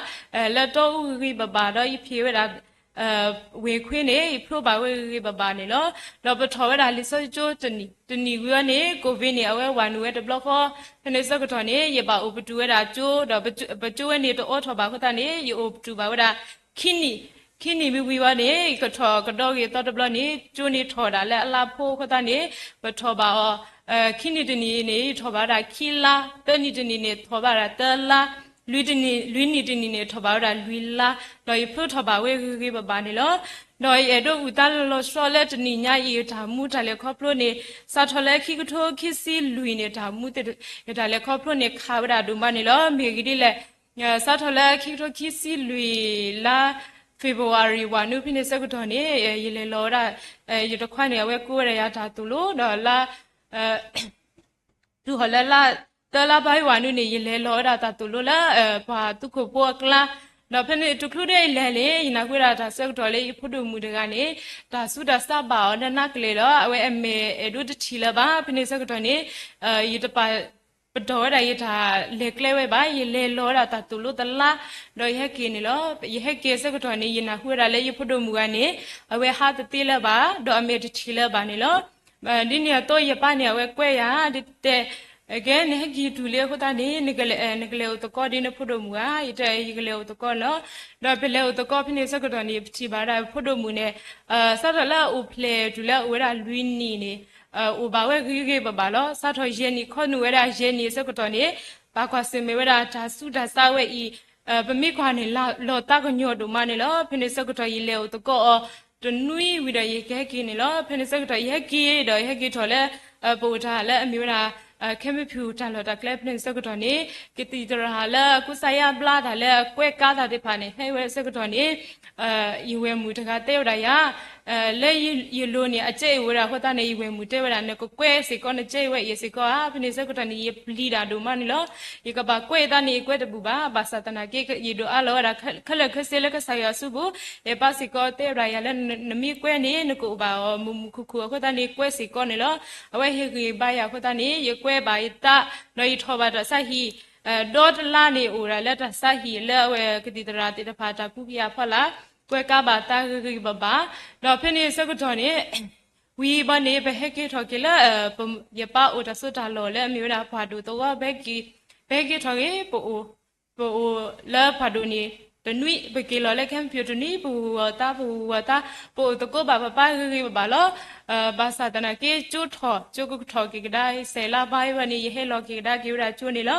လၢတီအူဂ့ၤဂ့ၤဘၣ်ဘၣ်ဒီး ယဖံးဝဲဒၣ် ဝ့ၢ်ခွ့န့ၣ် ယဖျိဘၣ်ဝဲဂ့ၤဂ့ၤဘၣ်ဘၣ်န့ၣ်လီၤ. ဒီးပထီၣ်ဝဲဒၣ်လံာ်စီဆှံကၠိတနံၤ, တနံၤဝံၤအီၤန့ၣ် COVID န့ၣ် အဝဲဝးနုာ်ဝဲတဘျီဃီ, ဖဲန့ၣ်ဆၢကတီၢ်န့ၣ် ယဘၣ်အိၣ်ပတုာ်ဝဲဒၣ်ကၠိ, ဒီးပကၠိဝဲန့ၣ်တအိးထီၣ်ဘၣ်အဃိသတးန့ၣ် ယအိၣ်ပတုာ်ဘၣ်ဝဲဒၣ် ခံနံၣ်, ခံနံၣ်မ့ၢ်ဝံၤဝံၤအီၤန့ၣ် ယကထီၣ်ကဒီဂ့ၤအသီတဘျီန့ၣ် ကၠိန့ၣ်ထီၣ်ဒၣ်လၢအလါဖိအဃိသတးန့ၣ် ပထီၣ်ဘၣ်အီၤ ခံနံၣ်တနံၣ်န့ၣ် ယထီၣ်ဘၣ်ဝဲဒၣ်ခံလါ, သၢနံၣ်တနံၣ်န့ၣ် ထီၣ်ဘၣ်ဝဲဒၣ်သၢလါ, လွံၢ်နံၣ်တနံၣ်န့ၣ် ထီၣ်ဘၣ်ဝဲဒၣ်လွံၢ်လါ, ဒီးယဖျိထီၣ်ဘၣ်ဝဲဂ့ၤဂ့ၤဘၣ်ဘၣ်န့ၣ်လီၤ. ဒီးယအဲၣ်ဒိးအုၣ်သးလီၤလီၤဆီဆီလၢတနံၤညါအံၤ တၢ်မူတၢ်လဲၤခီဖျိန့ၣ် စးထီၣ်လၢခံကထိခံဆံလွံၢ်န့ၣ် တၢ်မူတၢ်လဲၤခီဖျိန့ၣ် ခးဝဲဒၣ်ဒိၣ်မးန့ၣ်လီၤ. မ့ၢ်ဂ့ၢ်ဒ်လဲၣ် စးထီၣ်လၢခံကထိခံဆံလွံၢ်လါ February ဝးနုာ်ဖဲန့ၣ်ဆၢကတီၢ်န့ၣ် ယလဲၤလီၤဝဲဒၣ် ယတခွါန့ၣ် အဝဲကိးဝဲဒၣ်ယၤတၢ်သိၣ်လိဒီးလါ တုၤဟီၣ်လၢလါ သၢလါဘါယွၤနုာ်န့ၣ် ယလဲၤလီၤဝဲဒၣ်တၢ်သိၣ်လိလၢ ပှၤသူခိၣ်ဖိအကျါ, ဒီးဖဲန့ၣ်တချုးဒၣ်ယလဲၤန့ၣ် ယနၢ်ဟူဝဲဒၣ်တၢ်ဆၢကတီၢ်လၢယဖိဒိၣ်မုၣ်တဂၤန့ၣ် တၢ်ဆူးတၢ်ဆါဘၣ်အီၤလၢနးကလဲာ်ဒီး အဝဲအမဲာ်အဲၣ်ဒိးတထံၣ်လၢၤဘၣ်. ဖဲန့ၣ်ဆၢကတီၢ်န့ၣ် ယတပာ်ပတီၢ်ဝဲဒၣ်ယတၢ်လဲၤကျဲဝဲဘၣ်, ယလဲၤလီၤဝဲဒၣ်တၢ်သိၣ်လိတလါ, ဒီးယဟဲက့ၤန့ၣ်လီၤ. ယဟဲက့ၤဆၢကတီၢ်န့ၣ် ယနၢ်ဟူဝဲဒၣ်လၢယဖိဒိၣ်မုၣ်ဂၤန့ၣ် အဝဲဟးတသ့လၢၤဘၣ်, ဒီးအမဲာ်တထံၣ်လၢၤဘၣ်န့ၣ်လီၤ. ဒ်န့ၣ်အသိးယပၢ်န့ၣ် အဝဲကွဲယၤ ဒ်တဲ ကဲ နဟဲက့ၤတုၤလံအဃိသတးန့ၣ် နကလဲၤအိၣ်သကိးဒ်နဖိဒိၣ်မုၣ်ဧါ, ယတဲ ယကလဲၤအိၣ်သကိးလီၤ. ဒီးပလဲၤအိၣ်သကိးဖဲန့ၣ်ဆၢကတီၢ်န့ၣ် ပထံၣ်ဘၣ်ဒၣ်ဖိဒိၣ်မုၣ်န့ၣ် စးထီၣ်လၢအအိၣ်ဖျဲၣ်တုၤလၢအအိၣ်ဝဲဒၣ်လွံၢ်နံၣ်န့ၣ် အိၣ်ဘၣ်ဝဲဂ့ၤဂ့ၤဘၣ်ဘၣ်လီၤ. စးထီၣ်ယဲၢ်နံၣ်ခီနုာ်ဝဲဒၣ်ယဲၢ်နံၣ်အဆၢကတီၢ်န့ၣ် ဘၣ်ကွၢ်ဆၢၣ်မဲာ်ဝဲဒၣ်တၢ်ဆူးတၢ်ဆါဝဲအံၤ ပမ့ၢ်ကွၢ်န့ၣ် လီၤသးကညီၤဒိၣ်မးန့ၣ်လီၤ. ဖဲန့ၣ်ဆၢကတီၢ်ယလဲၤအိၣ်သကိးအီၤ တနွံဝံၤဒီးယကဟဲက့ၤန့ၣ်လီၤ. ဖဲန့ၣ်ဆၢကတီၢ်ယဟဲက့ၤဒီးယဟဲက့ၤထီၣ်လၢ ပအိၣ်တၢ်လၢအမ့ၢ်ဝဲဒၣ် ခဲမုၢ်ဖၠူၣ်တၢ်လီၢ်တၢ်ကျဲ ဖဲန့ၣ်ဆၢကတီၢ်န့ၣ် ကသံၣ်သရၣ်လၢအကူစါယါဘျါတၢ်လၢအကွဲးကါတၢ်သ့ၣ်တဖၣ်န့ၣ် ဟဲဝဲဆၢကတီၢ်န့ၣ် ယဝဲၢ်မုၣ်တဂၤတဲဝဲဒၣ်ယၤ လၢယလိၤန့ၣ် အကဲအံၤဝဲဒၣ်အဃိသတးန့ၣ် ယဝဲၢ်မုၣ်တဲဝဲဒၣ် နကကွဲးစ့ၢ်ကီးနကဲအံၤဝဲအံၤစ့ၢ်ကီးဧါ. ဖဲန့ၣ်ဆၢကတီၢ်န့ၣ် ယပျံၤတၢ်ဒိၣ်မးန့ၣ်လီၤ. ယကဘၣ်ကွဲးအသးန့ၣ် ယကွဲးတဘူၣ်ဘၣ်. ဘၣ်ဆၣ်သနာ်က့ ယဒိးအါလီၤဝဲဒၣ်ခဲလၢာ်ခဲဆ့လၢကစၢ်ယွၤအစုပူၤ, ယပၢ်စ့ၢ်ကီးတဲဝဲဒၣ်ယၤလၢ နမ့ၢ်ကွဲးန့ၣ် နကအိၣ်ဘၣ်အီၤမုာ်မုာ်ခုၣ်ခုၣ်အဃိသတးန့ၣ် ကွဲးစ့ၢ်ကီးန့ၣ်လီၤ. အဝဲဟ့ၣ်ဂံၢ်ဘါယၤအဃိသတးန့ၣ် ယကွဲးဘၣ်ယသး ဒီးယထီၣ်ဘၣ်တၢ်ဆါဟံၣ် ဒီတလါန့ၣ် အိၣ်ဒၣ်လၢတၢ်ဆါဟံၣ်လၢအဝဲကသံၣ်သရၣ်သ့ၣ်တဖၣ်တၢ်ပူၤကယၤဖီလာ် ကွဲးကါဘၣ်သးဂ့ၤဂ့ၤဘၣ်ဘၣ်. ဒီးဖဲန့ၣ်ဆၢကတီၢ်န့ၣ် ဝံၤဘီန့ၣ် ပဟဲက့ၤထီၣ်က့ၤလၢ ယပၢ်အိၣ်တၢ်စိတၢ်လီၢ်လၢအမ့ၢ်ဝဲဒၣ်ပှၢ်ဒိၣ်သဝီ ပဟဲက့ၤထီၣ်က့ၤ ပအိၣ်လၢပှၢ်ဒိၣ်န့ၣ် တနွံ ပက့ၤလီၤလၢခဲမုၢ်ဖၠူၣ်တနွံ ပဂုာ်ဂီၤသး ပဂုာ်ဂီၤသး ပအိၣ်သကိးဘၣ်ပပၢ်ဂ့ၤဂ့ၤဘၣ်ဘၣ်လီၤ. ဘၣ်ဆၣ်သနာ်က့ ကၠိထီၣ် ကၠိကထီၣ်က့ၤကဒါ စဲးလါဘါအံၤဝဲန့ၣ် ယဟဲလီၤက့ၤကဒါက့ၤဝဲဒၣ်ကၠိန့ၣ်လီၤ.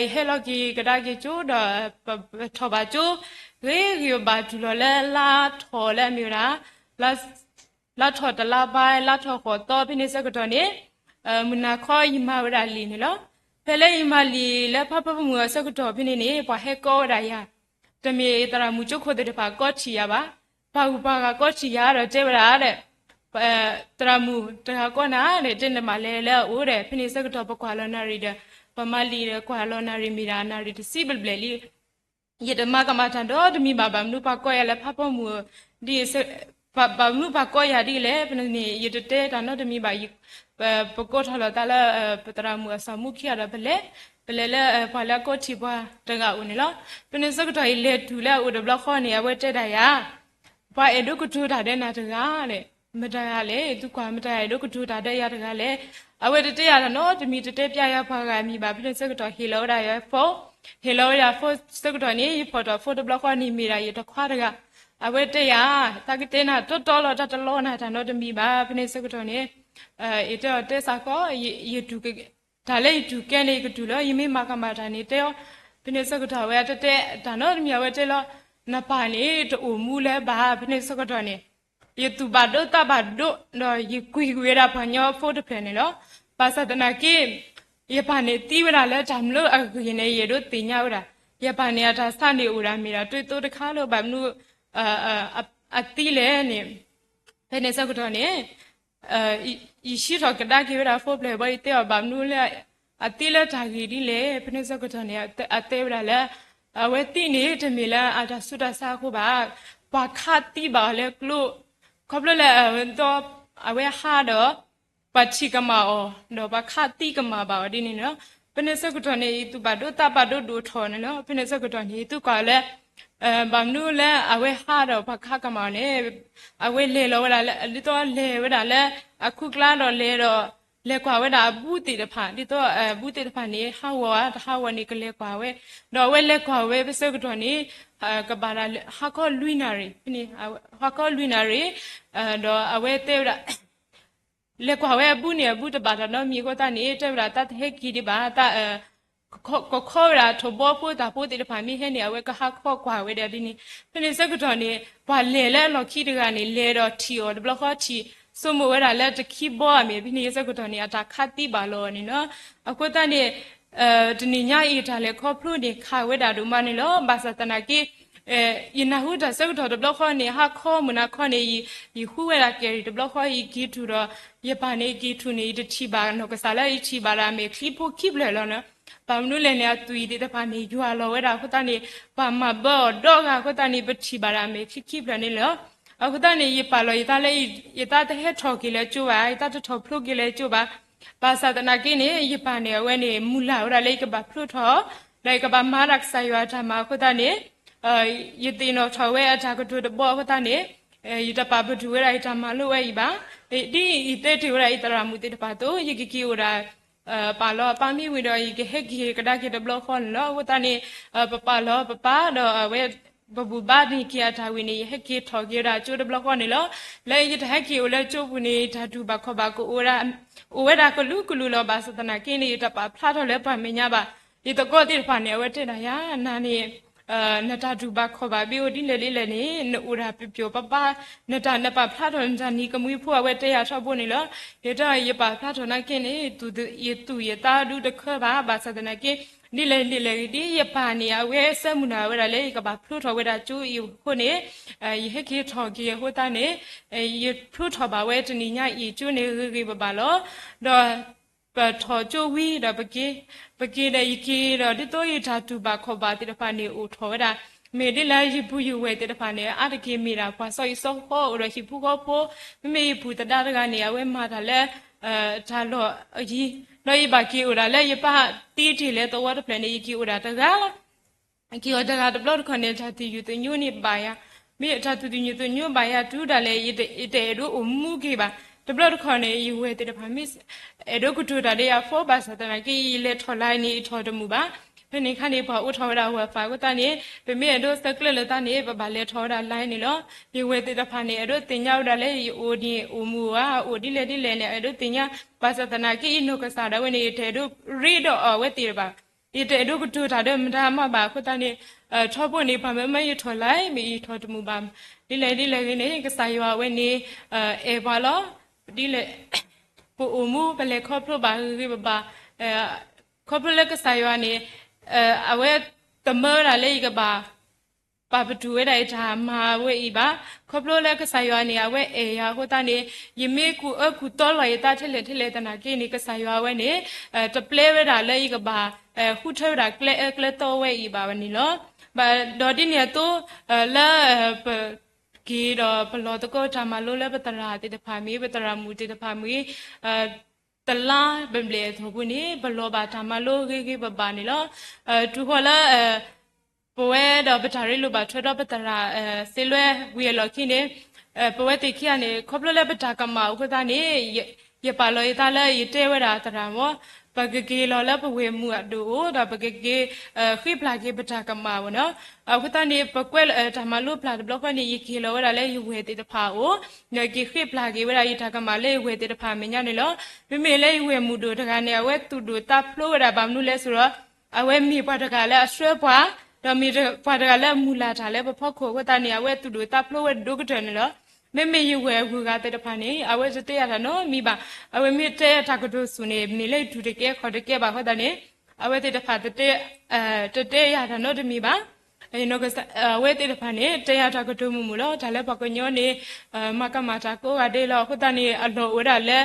ယဟဲလီၤက့ၤကဒါက့ၤကၠိဒီး ပထီၣ်ဘၣ်ကၠိ ဂ့ၤဂ့ၤဘၣ်ဘၣ်တုၤလီၤလၢလါထီၣ်လၢအမ့ၢ်ဝဲဒၣ် လါထီၣ်တလါဘါ လါထီၣ်ဃိးသီ ဖဲန့ၣ်ဆၢကတီၢ်န့ၣ် မုၢ်နၤခီယမၤဝဲဒၣ်လံာ်န့ၣ်လီၤ. ဖဲလၢယမၤလံာ်လၢဖးဖီမုၢ်အဆၢကတီၢ်ဖဲန့ၣ်န့ၣ် ပှၤဟဲကိးဝဲဒၣ်ယၤ တမ့ၢ်သရၣ်မုၣ်ကၠိခိၣ်သ့ၣ်တဖၣ်ကိးထီၣ်ယၤဘၣ်, ပှၤဂုၤပှၤဂၤကိးထီၣ်ယၤဒီးတဲဝဲဒၣ်ဒီး သရၣ်မုၣ်တဂၤကိးနၤဒီး တဲနမၤလဲၣ်လၢအအိၣ်ဒီး ဖဲန့ၣ်ဆၢကတီၢ်ပကွၢ်လီၤနၣ်ရံၣ်ဒီး ပမၤလံာ်ဒီးကွၢ်လီၤနၣ်ရံၣ်မ့ၢ်ဒၣ် နၣ်ရံၣ်တဆံဘျဲၣ်ဘျဲၣ်လံ. ယတမၤကမၣ်တၢ်ဒီတမံၤဘၣ် ဘၣ်မနုၤပှၤကိးယၤလၢဖးဖီမုၢ် ဒ် ဘၣ်မနုၤပှၤကိးယၤဒ်လဲၣ်, ပန့ၣ် ယတတဲတၢ်နီတမံၤဘၣ်. ပကိးထီၣ်လီၤသးလၢ ပသရၣ်မုၣ်အစီၤမူခံဂၤဒီး ပလဲၤ, ပလဲၤလၢ ပှၤလၢအကိးထံၣ်ပှၤတဂၤအိၣ်န့ၣ်လီၤ. ဖဲန့ၣ်ဆၢကတီၢ်အံၤ လဲၤတုၤလၢအအိၣ်တဘျီဃီန့ၣ် အဝဲတဲဒၣ်ယၤ ပှၤအဲၣ်ဒိးကတိၤတၢ်ဒီးနၤတဂၤလဲၣ်, မတၤဂၤလဲၣ်, သုကွၢ်မတၤအဲၣ်ဒိးကတိၤတၢ်ဒီးယၤတဂၤလဲၣ်. အဝဲတတဲယၤတၢ်နီတမံၤ, တတဲပျးယၤပှၤဂၤအမံၤဘၣ်. ဖဲန့ၣ်ဆၢကတီၢ် ဟ့ၣ်လီၤဝဲဒၣ်ယၤ phone, ဟ့ၣ်လီၤဝဲဒၣ် phone ဆၢကတီၢ်န့ၣ် ယဖီၣ်ထီၣ် phone တဘျီဃီန့ၣ် မ့ၢ်ဒၣ်ယတံၤခွါတဂၤ. အဝဲတဲယၤ, သးကတဲနၤတီတီလီၤ, တၢ်တလီနၤတၢ်နီတမံၤဘၣ်. ဖဲန့ၣ်ဆၢကတီၢ်န့ၣ် ယတဲအီၤ တဲစ့ၢ်ကီး, ယ, တၢ်လၢယတူၢ်ကဲန့ၣ် ယကတူၢ်လီၤ, ယမ့ၢ်မၤကမၣ်တၢ်န့ၣ် တဲအီၤ. ဖဲန့ၣ်ဆၢကတီၢ် အဝဲတတဲတၢ်နီတမံၤ, အဝဲတဲလီၤ, နပၢ်န့ၣ် တအိၣ်မူလၢၤဘၣ်. ဖဲန့ၣ်ဆၢကတီၢ်န့ၣ် ယသူၣ်ဘၣ်ဒိသးဘၣ်ဒိ ဒီးယကွံာ်ကွံာ်ဝဲဒၣ်ပှၤကညီ phone တဖျၢၣ်န့ၣ်လီၤ. ဘၣ်ဆၣ်သနာ်က့ ယပၢ်န့ၣ်သံဝဲဒၣ်လၢတၢ်မနုၤအဂ့ၢ်န့ၣ် ယအဲၣ်ဒိးသ့ၣ်ညါဝဲဒၣ်. ယပၢ်န့ၣ် အတၢ်ဆါန့ၣ်အိၣ်ဒၣ်မ့ၢ်ဒၣ် တၢ်သိတခါလၢ ဘၣ်မနုၤ အသံလဲၣ်န့ၣ်. ဖဲန့ၣ်ဆၢကတီၢ်န့ၣ် ယဆံးထီၣ်ကဒါက့ၤဝဲဒၣ် phone ဖျၢၣ်ဘီ, ယတဲအီၤ ဘၣ်မနုၤလၢ အသံလၢတၢ်ဂ့ၢ်ဒ်လဲၣ်. ဖဲန့ၣ်ဆၢကတီၢ်န့ၣ် အတဲဝဲဒၣ်လၢ အဝဲသံန့ၣ် တမ့ၢ်လၢအတၢ်ဆူးတၢ်ဆါအဃိဘၣ်, ပှၤခးသံဘၣ်အီၤလၢကျိ, ခီဖျိလၢ အဝဲဟးဒီး ပှၤထံၣ်ကမၣ်အီၤ, ဒီးပှၤခးသံကမၣ်ဘၣ်အီၤဒ်န့ၣ်လီၤ. ဖဲန့ၣ်ဆၢကတီၢ်န့ၣ် ယသူၣ်ဘၣ်ဒိသးဘၣ်ဒိဒိၣ်ထီၣ်န့ၣ်လီၤ. ဖဲန့ၣ်ဆၢကတီၢ်န့ၣ် ယသံကွၢ်လၢ ဘၣ်မနုၤလၢအဝဲဟးဒီးပှၤခးကမၣ်အီၤန့ၣ်, အဝဲလဲၤလီၤဝဲဒၣ်လၢ ဒ်သိးလဲၤဝဲဒၣ်လၢ အခုကျါဒီးလဲၤဒီး လဲၤကွၢ်ဝဲဒၣ်အဘူးသ့ၣ်တဖၣ်, ဒ်သိးအဘူးသ့ၣ်တဖၣ်န့ၣ် ဟးဂီၤဧါ တဟးဂီၤန့ၣ် ကလဲၤကွၢ်ဝဲ, ဒီးအဝဲလဲၤကွၢ်ဝဲ ဖဲဆၢကတီၢ်န့ၣ် ကဘၣ်တၢ်ဟါခီလွံၢ်နၣ်ရံၣ်, ဟါခီလွံၢ်နၣ်ရံၣ်, ဒီးအဝဲတဲဝဲဒၣ် လဲၤကွၢ်ဝဲအဘူးန့ၣ် အဘူးတဘၣ်တၢ်နီတမံၤအဃိသတးန့ၣ် တဲဝဲဒၣ် တၢ်တဟဲက့ၤဒံးဘၣ်, တၢ် ကခီဝဲဒၣ်ထိၣ်ဘီဖိသၣ်ဖိသ့ၣ်တဖၣ်မ့ၢ်ဟဲန့ၣ် အဝဲကဟးခီကွၢ်ဝဲဒၣ်ဒ်န့ၣ်. ဖဲန့ၣ်ဆၢကတီၢ်န့ၣ် ပှၤလဲၤလၢအလီၢ်ခံတဂၤန့ၣ် လဲၤဒီးထံၣ်အီၤတဘျီဃီထံၣ် ဆိကမိၣ်ဝဲဒၣ်လၢတခံဘီအမ့ၢ် ဖဲန့ၣ်ဆၢကတီၢ်န့ၣ် အတၢ်ခးသံဘၣ်လီၤန့ၣ်လီၤ. အဃိသတးန့ၣ် တနံၤညါအံၤတၢ်လဲၤခီဖျိန့ၣ် ခးဝဲဒၣ်ဒိၣ်မးန့ၣ်လီၤ. ဘၣ်ဆၣ်သနာ်က့ ယနၢ်ဟူတၢ်ဆၢကတီၢ်တဘျီဃီန့ၣ် ဟါခီမုၢ်နၤခီန့ၣ် ယဃုဝဲဒၣ်ကဲၤရံၣ်တဘျီဃီ ယက့ၤထူၣ်ဒီး ယပၢ်န့ၣ်က့ၤထူၣ်န့ၣ် ယတထံၣ်ဘၣ်နီၢ်ကစၢ်လၢယထံၣ်ဘၣ်ဒၣ်အမဲာ်ချံဖိခံဖျၢၣ်လီၤန့ၣ်. ဘၣ်မနုၤလဲၣ်န့ၣ် အသွံၣ်သ့ၣ်တဖၣ်န့ၣ် ယွၤလီၤဝဲဒၣ်အဃိသတးန့ၣ် ပှၤမၤဘၢအီၤဒီဂၤအဃိသတးန့ၣ် ပထံၣ်ဘၣ်ဒၣ်အမဲာ်ချံခံဖျၢၣ်န့ၣ်လီၤ. အဃိသတးန့ၣ် ယပာ်လီၤယသးလၢ ယသးတဟဲထီၣ်က့ၤလၢကၠိဘၣ်, ယသးတထီၣ်ဖျိက့ၤလၢကၠိဘၣ်. ဘၣ်ဆၣ်သနာ်က့န့ၣ် ယပၢ်န့ၣ် အဝဲန့ၣ် မုၢ်လၢ်ဝဲဒၣ်လၢယကဘၣ်ဖျိထီၣ် ဒီးယကဘၣ်မၤဒၣ်ကစၢ်ယွၤအတၢ်မၤအဃိသတးန့ၣ် ယသ့ၣ်နီၣ်ထီၣ်ဝဲအတၢ်ကတိၤတဘီအဃိသတးန့ၣ် ယတပာ်ပတုာ်ဝဲဒၣ်ယတၢ်မၤလိဝဲအံၤဘၣ်. ဒ်အံၤယတဲတ့ၢ်ဝဲဒၣ်ယသရၣ်မုၣ်သ့ၣ်တဖၣ်အသိး ယကက့ၤအိၣ်ဒၣ် ပၢ်လီၤပၢ်မ့ၢ်ဝံၤဒီး ယကဟဲက့ၤကဒါက့ၤတဘျီဃီန့ၣ်လီၤ. အဃိသတးန့ၣ် ပပာ်လီၤပပၢ်ဒီးအဝဲ ပဘူၣ်ဘါန့ၢ်က့ၤအတၢ်ဝံၤန့ၣ် ယဟဲက့ၤထီၣ်က့ၤဝဲဒၣ်ကၠိတဘျီဃီန့ၣ်လီၤ. လၢယတဟဲက့ၤအိၣ်လၢကၠိပူၤန့ၣ် ယတၢ်တူၢ်ဘၣ်ခီၣ်ဘၣ်ကအိၣ်ဝဲဒၣ် အိၣ်ဝဲဒၣ်ကလုာ်ကလုာ်လီၤ. ဘၣ်ဆၣ်သနာ်က့န့ၣ် ယတပာ်ဖျါထီၣ်လၢပှၤမဲာ်ညါဘၣ်. ယသကိးသ့ၣ်တဖၣ်န့ၣ် အဝဲတဲဒၣ်ယၤ နၤန့ၣ် နတၢ်တူၢ်ဘၣ်ခီၣ်ဘၣ်ဘၣ်အိၣ်ဒ်လဲၣ်ဒ်လဲၣ်န့ၣ် နအိၣ်ဒၣ်ပျီပျီပၢ်ပၢ် နတၢ်နပာ်ဖျါထီၣ်နတၢ်နံၤကမှံဖိ အဝဲတဲယၤထီဘိန့ၣ်လီၤ. ယတဲအီၤ ယပာ်ဖျါထီၣ်နာ်က့န့ၣ် ယသူၣ်ယသးဒုတခၢဘၣ်. ဘၣ်ဆၣ်သနာ်က့ ဒ်လဲၣ်ဒ်လဲၣ်ဂ့ၤဒ် ယပၢ်န့ၣ် အဝဲဆၢမုၢ်လၢ်ဝဲဒၣ်လၢယကဘၣ်ဖျိထီၣ်ဝဲဒၣ်ကၠိအံၤအဃိန့ၣ် ယဟဲက့ၤထီၣ်က့ၤအဃိသတးန့ၣ် ယဖျိထီၣ်ဘၣ်ဝဲတနံၤညါအံၤကၠိန့ၣ်ဂ့ၤဂ့ၤဘၣ်ဘၣ်လီၤ. ဒီး ပထီၣ်ကၠိဝံၤဒီးပက့ၤ, ပက့ၤဒီးယက့ၤဒီး ဒ်သိးယတၢ်တူၢ်ဘၣ်ခီၣ်ဘၣ်သ့ၣ်တဖၣ်န့ၣ် အိၣ်ထီၣ်ဝဲဒၣ် မ့ၢ်ဒ်လဲၣ် ယပုၢ်ယဝဲၢ်သ့ၣ်တဖၣ်န့ၣ် အါတက့ၢ်မ့ၢ်ဒၣ်ပှၤစီၤအံၤစီၤဃီ အိၣ်ဒီးဟံၣ်ဖိဃီဖိ, မ့မ့ၢ်ယပုၢ်သဒါတဂၤန့ၣ် အဝဲမၤတၢ်လၢ တၢ်လီၢ်အယံၤ, ဒီးယဘၣ်က့ၤအိၣ်ဒၣ်လၢယပၢ်သံတ့ၢ်လၢသဝီတဖျၢၣ်န့ၣ် ယက့ၤအိၣ်ဒၣ်တဂၤလီၤ. က့ၤအီၤတဂၤတဘျီတခီၣ်န့ၣ် တၢ်သူၣ်ယုၢ်သညိန့ၣ်ဘၣ်ယၤ, မ့ၢ်တၢ်သူၣ်ယုၢ်သညိဘၣ်ယၤ တုၤဒၣ်လဲာ် ယတအဲၣ်ဒိးအိၣ်မူက့ၤဘၣ်. တဘျီတခီၣ်န့ၣ် ယဝဲၢ်သ့ၣ်တဖၣ်မ့ၢ် အဲၣ်ဒိးကတိၤတၢ်ဒီးယၤဖိ ဘၣ်ဆၣ်သနာ်က့ ယလဲၤထီၣ်လၢန့ၣ် ယထီၣ်တမုာ်ဘၣ်. ဖဲန့ၣ်အခါန့ၣ် ပှၤအိးထီၣ်ဝဲဒၣ် Wi-Fi အဃိသတးန့ၣ် ပမ့ၢ်အဲၣ်ဒိးသးကျၢၢ်လိာ်သးန့ၣ် ပဘၣ်လဲၤထီၣ်ဝဲဒၣ်လၢန့ၣ်လီၤ. ယဝဲၢ်သ့ၣ်တဖၣ်န့ၣ် အဲၣ်ဒိးသ့ၣ်ညါဝဲဒၣ်လၢယအိၣ်န့ၣ် အိၣ်မူဧါ အိၣ်ဒ်လဲၣ်ဒ်လဲၣ်န့ၣ် အဲၣ်ဒိးသ့ၣ်ညါ, ဘၣ်ဆၣ်သနာ်က့ ယနီၢ်ကစၢ်ဒၣ်ဝဲန့ၣ် ယတအဲၣ်ဒိးရ့ဒီးအဝဲသ့ၣ်တဖၣ် ယတအဲၣ်ဒိးကတိၤတၢ်ဒီးမတၤမးဘၣ်အဃိသတးန့ၣ် ထီဘိန့ၣ် ပှၤမၢမၢယထီၣ်လၢ မ့ၢ်ယထီၣ်တမုာ်ဘၣ်. ဒ်လဲၣ်ဒ်လဲၣ်ဂ့ၤန့ၣ် ကစၢ်ယွၤအဝဲန့ၣ် အဲၣ်ပှၤလီၤ. ဒ်လဲၣ် ပအိၣ်မူပလဲၤခီဖျိဘၣ်ဂ့ၤဂ့ၤဘၣ်ဘၣ် ခီဖျိလၢကစၢ်ယွၤန့ၣ် အဝဲတမၢဝဲဒၣ်လၢယကဘၣ် ပာ်ပတုာ်ဝဲဒၣ်ယတၢ်မၤဝဲအံၤဘၣ်. ခီဖျိလၢကစၢ်ယွၤန့ၣ် အဝဲအဲၣ်ယၤအဃိသတးန့ၣ် ယမ့ၢ်ကူၣ်အၢကူၣ်သီလီၤယသးထဲလဲၣ်ထဲလဲၣ်သနာ်က့န့ၣ် ကစၢ်ယွၤအဝဲန့ၣ် တပျဲဝဲဒၣ်လၢယကဘၣ် ဃုထၢဝဲဒၣ်ကျဲအၢကျဲသီဝဲအံၤဘၣ်န့ၣ်လီၤ. ဒီးဒ်န့ၣ်အသိး လၢ ပ ပက့ၤဒီးပလီၤသကိးတၢ်မၤလိလၢပသရၣ်သ့ၣ်တဖၣ်မ့ၢ် ပသရၣ်မုၣ်သ့ၣ်တဖၣ်မ့ၢ် တလါဘျဲၣ်ဘျဲၣ်အသိးပူၤန့ၣ် ပလီၤဘၣ်တၢ်မၤလိဂ့ၤဂ့ၤဘၣ်ဘၣ်န့ၣ်လီၤ. တုၤဃီၤလၢ ပဝဲဒီးပတၢ်ရ့လိာ်ဘၣ်ထွဲဒီးပသရၣ် စ့လွဲဝံၤအလီၢ်ခံန့ၣ် ပဝဲသ့ၣ်ခံဂၤန့ၣ် ခီဖျိလၢပတၢ်ကမၣ်အဃိသတးန့ၣ် ယပာ်လီၤယသးလၢယတဲဝဲဒၣ်သရၣ်မ့ၢ် ပကက့ၤလီၤလၢပဝဲၢ်မုၢ်အဒိၣ်အအိၣ် ဒီးပကက့ၤ ဃ့ပျၢ်က့ၤပတၢ်ကမၣ်အဂီၢ်န့ၣ်လီၤ. အဃိသတးန့ၣ် ပကွဲးလၢတၢ်မၤလိပျၢ်တဘျီဃီန့ၣ် ယက့ၤလီၤဝဲဒၣ်လၢယဝဲၢ်သ့ၣ်တဖၣ်အအိၣ် ဒီးက့ၤဃ့ပျၢ်က့ၤဝဲဒၣ်ယတၢ်ကမၣ်လၢယဝဲၢ်သ့ၣ်တဖၣ်အမဲာ်ညါန့ၣ်လီၤ. မ့မ့ၢ်လၢယဝဲၢ်မုၢ်ဒိၣ်တဂၤန့ၣ် အဝဲသူၣ်ဒိၣ်သးဖျိးဝဲဒၣ်ဘၣ်မနုၤလဲၣ်ဆိုဒီး အဝဲမ့ၢ်ပှၤတဂၤလၢအဆှၢပှၤ ဒီးမ့ၢ်ပှၤတဂၤလၢအမုၢ်လၢ်တၢ်လၢပဖီခိၣ်အဃိသတးန့ၣ် အဝဲသူၣ်ဒိၣ်သးဖျိးဝဲဒိၣ်ကတၢၢ်န့ၣ်လီၤ. မ့မ့ၢ်ယဝဲၢ်အဂုၤအဂၤသ့ၣ်တဖၣ်န့ၣ် အဝဲတတဲယၤတၢ်နီတမံၤဘၣ်. အဝဲမ့ၢ်တဲတၢ်ကတိၤဆူၣ်န့ၣ် မ့ၢ်လၢယတူၢ်တကဲခီၣ်တကဲဘၣ်အဃိသတးန့ၣ် အဝဲသ့ၣ်တဖၣ် တတဲယၤတၢ်နီတမံၤဘၣ်. အဝဲသ့ၣ်တဖၣ်န့ၣ် တဲယၤတၢ်ကတိၤမုာ်မုာ်လီၤ. တၢ်လၢပှၤကညီန့ၣ် မၤကမၣ်တၢ်ကိးဂၤဒဲးလီၤ. အဃိသတးန့ၣ် အလီၢ်အိၣ်ဝဲဒၣ်လၢ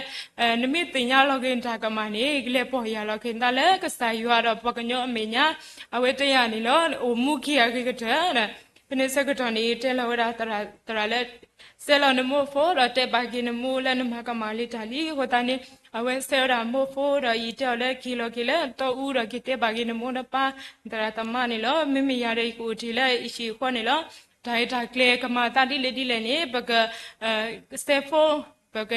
နမ့ၢ်သ့ၣ်ညါလီၤက့ၤနတၢ်ကမၣ်န့ၣ် ကလဲၤပီၢ်ယၢ်လီၤက့ၤနသးလၢကစၢ်ယွၤဒီးပှၤကညီအမဲာ်ညါ အဝဲတဲယၤန့ၣ်လီၤ. အိၣ်မူက့ၤအဂ့ၤကတၢၢ် ဖဲန့ၣ်ဆၢကတီၢ်န့ၣ် ယတဲလီၤဝဲဒၣ်သရၣ်လၢ ဆဲးလီၤနမိၢ်ဖိဒီးတဲဘၣ်က့ၤနမိၢ်လၢနမၤကမၣ်လံတၢ်လံ. အဃိသတးန့ၣ် အဝဲဆဲးဝဲဒၣ်မိၢ်ဖိဒီးယတဲအီၤလၢက့ၤလီၤက့ၤလၢတီအူဒီးက့ၤတဲဘၣ်က့ၤနမိၢ်နပၢ် သရၣ်သမါန့ၣ်လီၤ. မ့မ့ၢ်ယၤဒီးယကအိၣ်တ့ၢ်လၢယဟံၣ်ဃီန့ၣ်လီၤ. တၢ်ဂ့ၢ်တၢ်ကျဲၤကမၤသးဒ်လဲၣ်ဒ်လဲၣ်န့ၣ် ပက စဲးဖိ ပက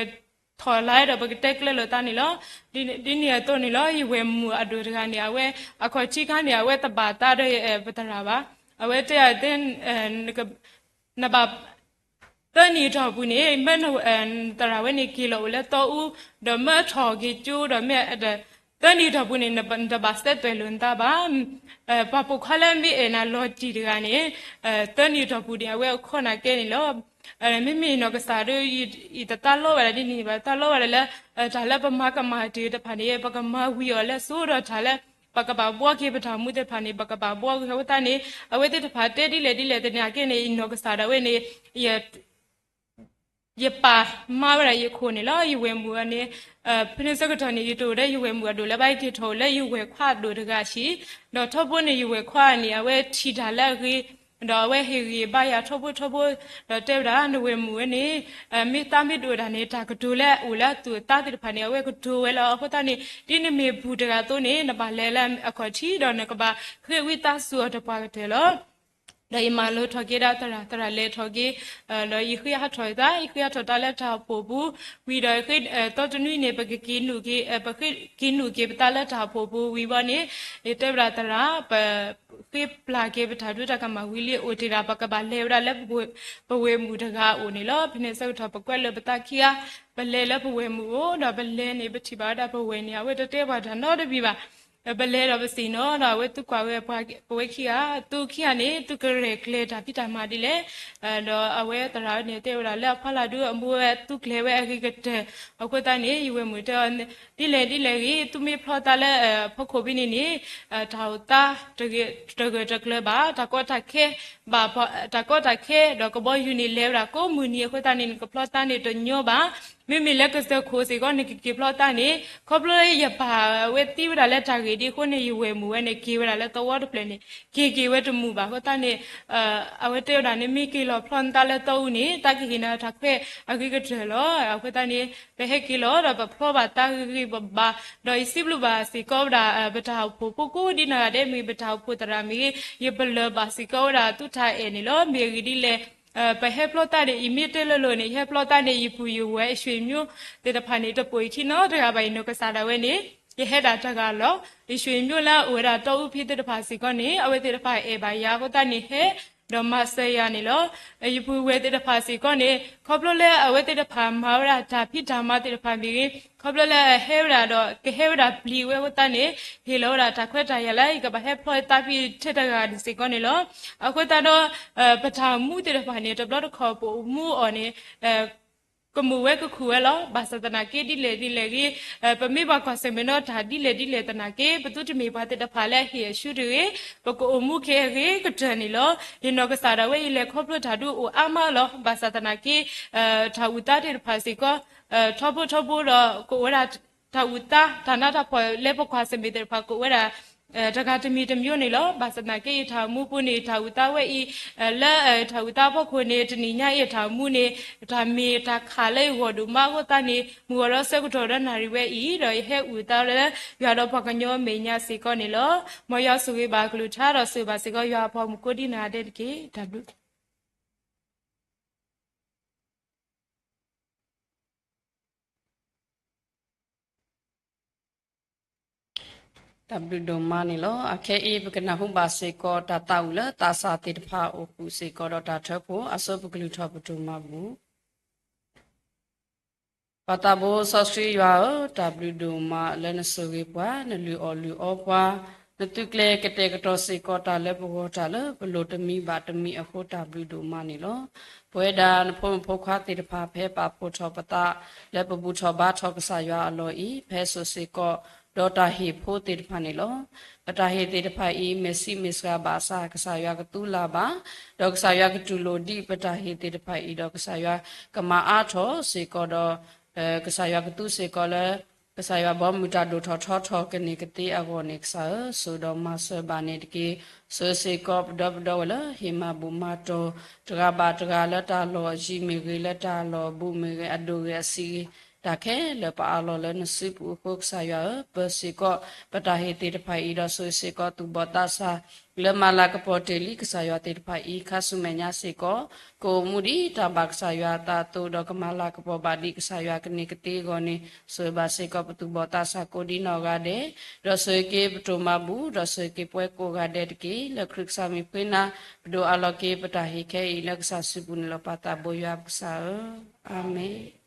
ထီၣ်လါဒီးပကတဲကျၢၤလိာ်သးန့ၣ်လီၤ. ဒ်န့ၣ်အသိးန့ၣ်လီၤ ယဝဲၢ်မုၣ်အဒိၣ်တဂၤန့ၣ် အဝဲ အခီၣ်ထံးခါန့ၣ် အဝဲတဘၣ်သးဒီးပသရၣ်ဘၣ်. အဝဲတဲ နဘၣ် သၢနံၣ်အတီၢ်ပူၤန့ၣ် မ့ၢ်နသရၣ်ဝဲန့ၣ်က့ၤလီၤအိၣ်လၢတီအူ ဒီးမၢထီၣ်က့ၤကၠိဒီးမ့ၢ် သၢနံၣ်အတီၢ်ပူၤန့ၣ် နတဘၣ်စဲးသွဲၣ်လိာ်နသးဘၣ်. ပှၤပိာ်ခွါလၢမ့ၢ်အဲၣ်နၤလီၤတံၢ်တဂၤန့ၣ် သၢနံၣ်အတီၢ်ပူၤန့ၣ် အဝဲအခီၣ်နၢ်ကဲန့ၣ်လီၤ. မ့မ့ၢ်နီၢ်ကစၢ်ဒီး ယတသးလီဝဲဒၣ်ဒ်န့ၣ်ဘၣ် သးလီဝဲဒၣ်လၢ တၢ်လၢပမၤကမၣ်တ့ၢ်တဖၣ်န့ၣ် ပကမၤဝံၤအီၤလၢစိဒီးတၢ်လၢ ပကဘၣ်ဘှီက့ၤပတၢ်မူသ့ၣ်တဖၣ်န့ၣ် ပကဘၣ်ဘှီက့ၤအဃိသတးန့ၣ် အဝဲသ့ၣ်တဖၣ်တဲဒ်လဲၣ်ဒ်လဲၣ်သနာ်က့န့ၣ် ယနီၢ်ကစၢ်ဒၣ်ဝဲန့ၣ် ယပာ်မၤဝဲဒၣ်ယခိၣ်န့ၣ်လီၤ. ယဝဲၢ်မုၣ်န့ၣ် ဖဲန့ၣ်ဆၢကတီၢ်န့ၣ် ယတအိၣ်လၢယဝဲၢ်မုၣ်အဒိၣ်လၢၤဘၣ် ယက့ၤထီၣ်အိၣ်လၢယဝဲၢ်ခွါအဒိၣ်တဂၤဆံး, ဒီးထီဘိန့ၣ် ယဝဲၢ်ခွါန့ၣ် အဝဲထံၣ်တၢ်လၢအဂ့ၤ, ဒီးအဝဲဟ့ၣ်ဂံၢ်ဘါယၤထီဘိထီဘိ, ဒီးတဲဝဲဒၣ် နဝဲၢ်မုၣ်ဝဲန့ၣ် မ့ၢ်သးမ့ၢ်ဒိၣ်ဝဲဒၣ်န့ၣ် တၢ်ကတိၤလၢအအိၣ်လၢအသူၣ်အသးသ့ၣ်တဖၣ်န့ၣ် အဝဲကတိၤဝဲလီၤ. အဃိသတးန့ၣ် ဒ်နမ့ၢ်ပူၤတဂၤအသိးန့ၣ် နဘၣ်လဲၤလၢအခီၣ်ထံး ဒီးနကဘၣ်ဃ့ဝံသးစူၤအီၤတပှၢ်ကတၢၢ်လီၤ. ဒီးယမၤလိထီၣ်က့ၤဒၣ်သရၣ်, သရၣ်လဲၤထီၣ်က့ၤ, ဒီးယဃ့ဟးထီၣ်သး, ယဃ့ဟးထီၣ်တၢ်လၢတၢ်အိၣ်ဖှိၣ်ပူၤ, ဝံၤဒီး သီတနွံန့ၣ် ပကက့ၤနုာ်က့ၤ, ပက့ၤနုာ်က့ၤပသးလၢတၢ်အိၣ်ဖှိၣ်ပူၤဝံၤဘီန့ၣ်, ယတဲဝဲဒၣ်သရၣ်, ပဃ့ပျၢ်က့ၤပတၢ်ဒူတၢ်ကမၣ်ဝံၤလံအိၣ်တ့ၢ်ဒၣ် ပကဘၣ်လဲၤဝဲဒၣ်လၢ ပဝဲၢ်မုၣ်တဂၤအအိၣ်န့ၣ်လီၤ. ဖဲန့ၣ်ဆၢကတီၢ် ပကွဲးလၢပသးခံဂၤ, ပလဲၤလၢပဝဲၢ်မုၣ်အအိၣ်, ဒီးပလဲၤန့ၣ် ပထံၣ်ဘၣ်ဝဲဒၣ်ပဝဲၢ်န့ၣ် အဝဲတတဲပှၤတၢ်နီတမံၤဘၣ်. ပလဲၤဒီးပစံၣ်နီၤ, ဒီးအဝဲသူကွၢ်ဝဲပဝဲခံဂၤ, သုခံဂၤန့ၣ် သုကရဲၣ်ကျဲၤတၢ်ဖံးတၢ်မၤဒ်လဲၣ်. ဒီးအဝဲသရၣ်န့ၣ် တဲဝဲဒၣ်လၢအဖီလာ်ဒုးအမူဝဲသူကျဲၤဝဲအဂ့ၤကတၢၢ်. အဃိသတးန့ၣ် ယဝဲၢ်မုၣ်တဲအီၤ, ဒ်လဲၣ်ဒ်လဲၣ်ဂ့ၤ သုမ့ၢ်ဖျီသးလၢဖီခိၣ်ဖဲန့ၣ်န့ၣ်, တၢ်အိၣ်သးတဂၢၢ်တကျၢၤဘၣ်, တၢ်ကီတၢ်ခဲဘၣ်, တၢ်ကီတၢ်ခဲ ဒီးကဘီယူၤန့ၣ် လဲၤဝဲဒၣ်ကိးမုၢ်နံၤအဃိသတးန့ၣ် နကဖျီသးန့ၣ်တညီဘၣ်. မ့မ့ၢ်လၢကစၢၢ်ခိၣ်စ့ၢ်ကီး နကက့ၤဖျီသးန့ၣ် ခီဖျိလၢယပၢ်ဝဲသံဝဲဒၣ်လၢတၢ်ဂ့ၢ်ဒ်အဃိန့ၣ် ယဝဲၢ်မုၣ်ဝဲန့ၣ်က့ၤဝဲဒၣ်လၢသဝီတဖျၢၣ်န့ၣ် က့ၤက့ၤဝဲတမုာ်ဘၣ်အဃိသတးန့ၣ်, အဝဲတဲဝဲဒၣ်န့ၣ် မ့ၢ်က့ၤလီၤဖျီနသးလၢတီအူန့ၣ် သးကဟ့ၣ်နၤတၢ်ခွဲးအဂ့ၤကတၢၢ်လီၤ. အဃိသတးန့ၣ် ပဟဲက့ၤလီၤဒီးပဖျီဘၣ်သးဂ့ၤဂ့ၤဘၣ်ဘၣ်, ဒီးယစံးဘျုးဘၣ်စ့ၢ်ကီးဝဲဒၣ် ပတၢ်အိၣ်ဖှိၣ်ဖိကိးဒ်နဂၤဒဲး မ့ၢ်ပတၢ်အိၣ်ဖှိၣ်သရၣ်မ့ၢ်ဂ့ၤ ယပလၢၢ်ဘၣ်စ့ၢ်ကီးဝဲဒၣ်သုတၢ်အဲၣ်န့ၣ်လီၤ. မ့ၢ်အဂ့ၢ်ဒ်လဲၣ် ပဟဲဖျီသးန့ၣ် အံၤမ့ၢ်တဲလိၤလိၤန့ၣ် ယဟဲဖျီသးန့ၣ် ယပုၢ်ယဝဲၢ် ယဆွေမျိုးသ့ၣ်တဖၣ်န့ၣ် တပိာ်ယခံနီတဂၤဘၣ်. ယနီၢ်ကစၢ်ဒၣ်ဝဲန့ၣ် ယဟဲဒၣ်တဂၤလီၤ. ယဆွေမျိုးလၢအအိၣ်ဝဲဒၣ် တီအူဖံသ့ၣ်တဖၣ်စ့ၢ်ကီးန့ၣ် အဝဲသ့ၣ်တဖၣ်အဲၣ်ဘၣ်ယၤအဃိသတးန့ၣ် ဟဲဒီးမၤစၢၤယၤန့ၣ်လီၤ. ယပုၢ်ဝဲၢ်သ့ၣ်တဖၣ်စ့ၢ်ကီးန့ၣ် ခီဖျိလၢအဝဲသ့ၣ်တဖၣ်မၤဝဲဒၣ်တၢ်ဖံးတၢ်မၤသ့ၣ်တဖၣ်မ့ၢ်ဂ့ၤ, ခီဖျိလၢအဟဲဝဲဒၣ်ဒီး ကဟဲဝဲဒၣ်ပျံၤဝဲအဃိသတးန့ၣ် ဟ့ၣ်လီၤဝဲဒၣ်တၢ်ခွဲးတၢ်ယာ်လၢ ယကဘၣ်ဟဲဖျီသးဖဲထဲတဂၤစ့ၢ်ကီးန့ၣ်လီၤ. အဃိသတးဒီး ပတၢ်အိၣ်မူသ့ၣ်တဖၣ်န့ၣ် တဘျီတခီၣ်ပအိၣ်မူအီၤန့ၣ် ကမုာ်ဝဲကခုၣ်ဝဲလီၤ. ဘၣ်ဆၣ်သနာ်က့ဒ်လဲၣ်ဒ်လဲၣ်ဂ့ၤ, ပမ့ၢ်ဘၣ်ကွၢ်ဆၢၣ်မဲာ်ဒီးတၢ်ဒ်လဲၣ်ဒ်လဲၣ်သနာ်က့ ပသုတမ့ၢ်ပှၤသ့ၣ်တဖၣ်လၢအဟ့ၣ်အဆူၣ်တဂ့ၤ, ပကအိၣ်မူက့ၤအဂ့ၤကတၢၢ်န့ၣ်လီၤ. ယနီၢ်ကစၢ်ဒၣ်ဝဲ ယလဲၤခီဖျိတၢ်ဒုးအိၣ်အါမးလီၤ. ဘၣ်ဆၣ်သနာ်က့ တၢ်အိၣ်သးသ့ၣ်တဖၣ်စ့ၢ်ကီး ထီဘိထီဘိဒီး ကအိၣ်ဝဲဒၣ် တၢ်အိၣ်သး တၢ်နးတၢ်ဖှီၣ်လၢပကွၢ်ဆၢၣ်မဲာ်သ့ၣ်တဖၣ် ကအိၣ်ဝဲဒၣ် တဂၤတမံၤတမံၤန့ၣ်လီၤ. ဘၣ်ဆၣ်သနာ်က့ ယထၢၣ်မူပူၤန့ၣ် ယထၢၣ်အုၣ်သးဝဲအံၤ လၢယထၢၣ်အုၣ်သးဖီခိၣ်န့ၣ် တနံၤညါအံၤယထၢၣ်မူန့ၣ် တၢ်မ့ၢ်တၢ်ခးလၢယဂီၢ်ဒိၣ်မးအဃိသတးန့ၣ် မုၢ်ဂီၤဒီးဆၢကတီၢ်ဒီးနၣ်ရံၣ်ဝဲအံၤ ဒီးယဟဲအုၣ်သးလၢယွၤဒီးပှၤကညီအမဲာ်ညါစ့ၢ်ကီးန့ၣ်လီၤ. မ်ယွၤဆိၣ်ဂ့ၤဘၣ်ကလုၢ်ကထါဒီးဆိၣ်ဂ့ၤဘၣ်စ့ၢ်ကီးယွၤအဖိမုၣ်ကိးဒံနီၢ်ဂၤဒဲးတက့ၢ်. တၢ်ဘျုး တၢ်ဘျုးဒိၣ်မးန့ၣ်လီၤ. အခဲအံၤ ပကနၢ်ဟူဘၣ်စ့ၢ်ကီး တၢ်သးဝံၣ်လၢသးစၢ်သ့ၣ်တဖၣ်အအိၣ်ဃုာ်စ့ၢ်ကီးဒီးတၢ်ထၢဖှိၣ် အဆိပကလုၢ်ထီၣ်ပတြၢၤမၤဘူၣ်. ပၢ်သးဘိစီဆှံယွၤဧၢ, တၢ်ဘျုးဒိၣ်မးလၢနဆိၣ်ဂ့ၤပှၤ, နလုၢ်အီၣ်လုၢ်အီပှၤ, နသုးကျဲၤကတဲာ်ကတီၤစ့ၢ်ကီးတၢ်လၢပဂီၢ် တၢ်လၢပလိၣ်တမံၤဘၣ်တမံၤအဃိ တၢ်ဘျုးဒိၣ်မးန့ၣ်လီၤ. ပဝဲဒၣ်နဖိမုၣ်ဖိခွါသ့ၣ်တဖၣ် ဖဲပာ်ဖှိၣ်ထီၣ်ပသးလၢပဘူၣ်ထီၣ်ဘါထီၣ်ကစၢ်ယွၤအလီၢ်အံၤ ဖဲစိၤစ့ၢ်ကီး ဒီးတၢ်ဟ့ၣ်ဖိသ့ၣ်တဖၣ်န့ၣ်လီၤ. ပတၢ်ဟ့ၣ်သ့ၣ်တဖၣ်အံၤ မ့ၢ်ဆံးမ့ၢ်စှၤဘၣ်ဆၣ် ကစၢ်ယွၤကသူလၢ်ဘၣ်, ဒီးကစၢ်ယွၤကတူၢ်လိာ်ဒံးပတၢ်ဟ့ၣ်သ့ၣ်တဖၣ်အံၤ ဒီးကစၢ်ယွၤကမၤအါထီၣ်စ့ၢ်ကီးဒီး ကစၢ်ယွၤကသူစ့ၢ်ကီးလၢ ကစၢ်ယွၤဘီမုၢ်တၢ်ဒိၣ်ထီၣ်ထီထီၣ်ကန့ၢ်ကသ့အဂီၢ်န့ၣ် ကစၢ်ဧၢ, ဆိၣ်ဒီးမၤစၢၤဘၣ်န့ၣ်တက့ၢ်. ဆိၣ်ဂ့ၤစ့ၢ်ကီးပဒီပုၢ်ဒီဝဲၢ်လၢဟ့ၣ်မၤဘူၣ်မၤတီၤ တဂၤဘၣ်တဂၤလၢတၢ်လီၢ်အယံၤမ့ၢ်ဂ့ၤ, လၢတၢ်လီၢ်အဘူးမ့ၢ်ဂ့ၤ, အဒိၣ်ဂ့ၤအဆံးဂ့ၤ, တၢ်ခဲလၢာ်ပအးလီၤလၢနစုပူၤအဃိ ကစၢ်ယွၤဧၢ, ပၢၤစ့ၢ်ကီးပတၢ်ဟ့ၣ်သ့ၣ်တဖၣ်အံၤဒီးဆိၣ်ဂ့ၤစ့ၢ်ကီးသူၣ်ဘီၣ်သးစၢ် လၢမၤလၤကပီၤတ့ၢ်လံကစၢ်ယွၤသ့ၣ်တဖၣ်အံၤ ခါဆူမဲာ်ညါစ့ၢ်ကီး ကအိၣ်မူဒ်တၢ်ဘၣ်ကစၢ်ယွၤအသးအသိး ဒီးကမၤလၤကပီၤဘၣ်ဒံးကစၢ်ယွၤကန့ၢ်ကသ့အဂီၢ်န့ၣ် ဆိၣ်ဂ့ၤဘၣ်စ့ၢ်ကီးပသူၣ်ဘီၣ်သးစၢ်ကိးဒံနီၢ်ဂၤဒဲး, ဒီးဆိၣ်ဂ့ၤက့ၤပတြၢၤမၤဘူၣ်, ဒီးဆိၣ်ဂ့ၤက့ၤပှၤကိးဂၤဒဲးတက့ၢ်. လၢခရံာ်ကစၢ်မံၤဃ့နၤ ပဒိးအးလီၤက့ၤပတၢ်ဟ့ၣ်ခဲအံၤလၢကစၢ်စုပူၤန့ၣ်လီၤ. ပၢ်သးဘိယွၤပကစၢ်ဧၢ, အၤမ့ၣ်.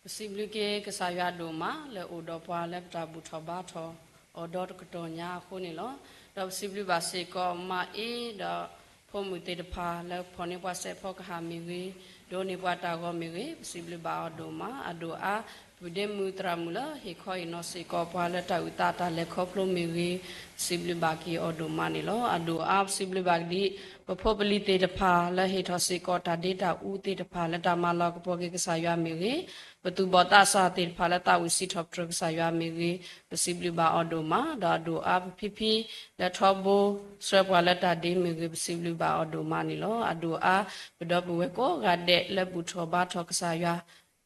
ပစံးဘျုးက့ၤကစၢ်ယွၤဒိၣ်မး လၢအိၣ်ဒီးပှၤလၢပတၢ်ဘူၣ်ထီၣ်ဘါထီၣ်အီၤဒီတကတီၢ်ညါအဃိန့ၣ်လီၤ. ဒီးပစံးဘျုးဘၣ်စ့ၢ်ကီးမါအ့ဒီး ဖိမုၣ်သ့ၣ်တဖၣ် လၢဖီၣ်န့ၢ်ပှၤစဲးဖီကဟၣ်မ့ၢ်ဂ့ၤ, ဒိးန့ၢ်ပှၤတၢ်ဂီၤမ့ၢ်ဂ့ၤ, ပစံးဘျုးဘၣ်အီၤဒိၣ်မး. အဒိၣ်အါ ပဒ့မုၣ်သရၣ်မုၣ်လၢဟ့ၣ်ခီဟ့ၣ်နီၤစ့ၢ်ကီးပှၤလၢတၢ်အုၣ်သးတၢ်လဲၤခီဖျိမ့ၢ်ဂ့ၤ, ပစံးဘျုးဘၣ်က့ၤအီၤဒိၣ်မးန့ၣ်လီၤ. အဒိၣ်အါ ပစံးဘျုးဘၣ်ကဒံး ပဖိပလံၤသ့ၣ်တဖၣ် လၢဟ့ၣ်ထီၣ်စ့ၢ်ကီးတၢ်ဒ့တၢ်အူသ့ၣ်တဖၣ် လၢတၢ်မၤလၤကပီၤက့ၤကစၢ်ယွၤမ့ၢ်ဂ့ၤ, ပသူၣ်ဘီၣ်သးစၢ်သ့ၣ်တဖၣ် လၢသးဝံၣ်စံးထီၣ်ပတြၢၤကစၢ်ယွၤမ့ၢ်ဂ့ၤ, ပစံးဘျုးဘၣ်အီၤဒိၣ်မး. ဒီးအဒိၣ်အါ ပဖံဖံ လၢထီဘိ ဆှၢပှၤလၢတၢ်ဒ့မ့ၢ်ဂ့ၤ, ပစံးဘျုးဘၣ်အီၤဒိၣ်မးန့ၣ်လီၤ. အဒိၣ်အါ ပဒီပုၢ်ဝဲၢ်ကိးဂၤဒဲး လၢဘူၣ်ထီၣ်ဘါထီၣ်ကစၢ်ယွၤ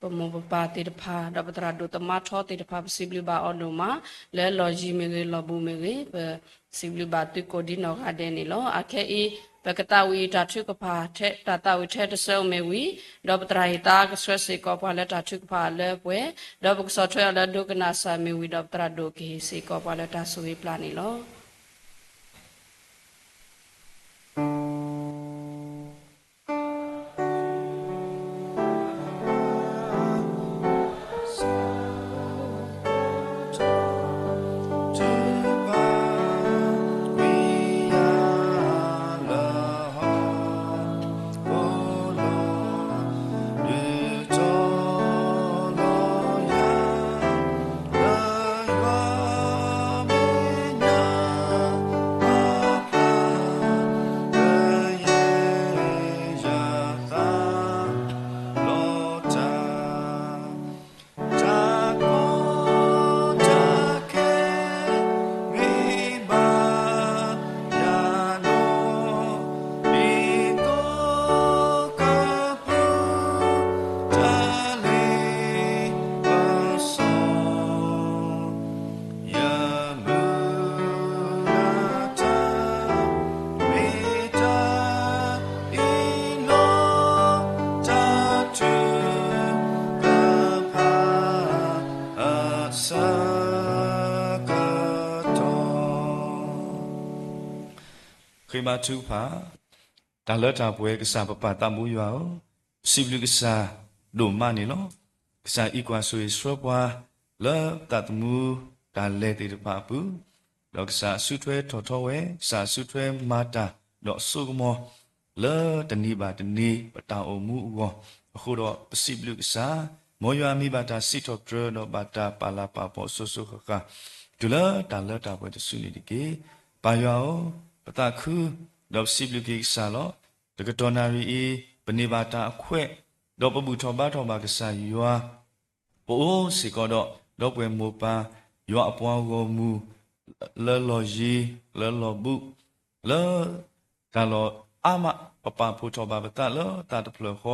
ပမိၢ်ပပၢ်သ့ၣ်တဖၣ် ဒီးပသရၣ်ဒိၣ်သမါထီသ့ၣ်တဖၣ် ပစံးဘျုးဘၣ်အီၤဒိၣ်မး, လၢလီၢ်ယံၤမ့ၢ်ဂ့ၤ လီၢ်ဘူးမ့ၢ်ဂ့ၤ, ပစံးဘျုးဘၣ်သုကိးဒံနီၢ်ဂၤဒဲးန့ၣ်လီၤ. အခဲအံၤ ပကသးဝံၣ်တၢ်ထုကဖၣ် တၢ်သးဝံၣ်ထဲတဆၢအံၤမ့ၢ်ဝံၤ, ဒီးပသရၣ်ဟ့ၣ်သါကဆှၢစ့ၢ်ကီးပှၤလၢတၢ်ထုကဖၣ်လၢပှဲၤ, ဒီးပကဆီၣ်ထွဲအီၤလၢဒိကနၣ်စၢ်မ့ၢ်ဝံၤ, ဒီးပသရၣ်ဒိၣ်ကဟ့ၣ်စ့ၢ်ကီးပှၤလၢတၢ်ဆိၣ်ဂ့ၤပျၢ်န့ၣ်လီၤ. ဃ့ဘါထုကဖၣ်. တၢ်လၢတၢ်ပှဲၤကစၢ်ပပၢ်သးဘိယွၤဧၢ, ပစံးဘျုးကစၢ်ဒိၣ်မးန့ၣ်လီၤ. ကစၢ်အံးကွၢ်ဆိၣ်ဂ့ၤဆှၢပှၤ လၢသးသမူတၢ်လဲၤသ့ၣ်တဖၣ်အပူၤ, ဒီးကစၢ်အစုထွဲထီၣ်ထီဝဲ, ကစၢ်အစုထွဲမၤတၢ်ဒီးအစိကမီၤ လၢတနံၤဘၣ်တနံၤ ပတၢ်အိၣ်မူအဂီၢ်, အဃိဒီးပစံးဘျုးကစၢ်, မ်ယွၤမံၤဘၣ်တၢ်စံးထီၣ်ပတြၢၤ ဒီးဘၣ်တၢ်ပာ်လၤပာ်ပီၤစိၤစိၤဃၣ်ဃၣ် တုၤလၢတၢ်လၢတၢ်ပှဲၤတစုန့ၣ်တက့ၢ်. ပၢ်ယွၤဧၢ, ပသးခု, ဒီးပစံးဘျုးက့ၤကစၢ်လီၤ. တကတီၢ်နၣ်ရံၣ်အံၤ ပန့ၢ်ဘၣ်တၢ်အခွဲး, ဒီးပဘူၣ်ထီၣ်ဘါထီၣ်ဘၣ်ကစၢ်ယွၤ ပအိၣ်စ့ၢ်ကီးဒီး ဒီပုၢ်ဝဲၢ်မိၢ်ပၢ် ယွၤအပှၤဂီၢ်မုၢ် လၢလီၢ်ယံၤ လၢလီၢ်ဘူး လၢတၢ်လီၢ်အါမး ပပာ်ဖှိၣ်ထီၣ်ဘၣ်ပသးလၢသးတဖျၢၣ်ဃီ,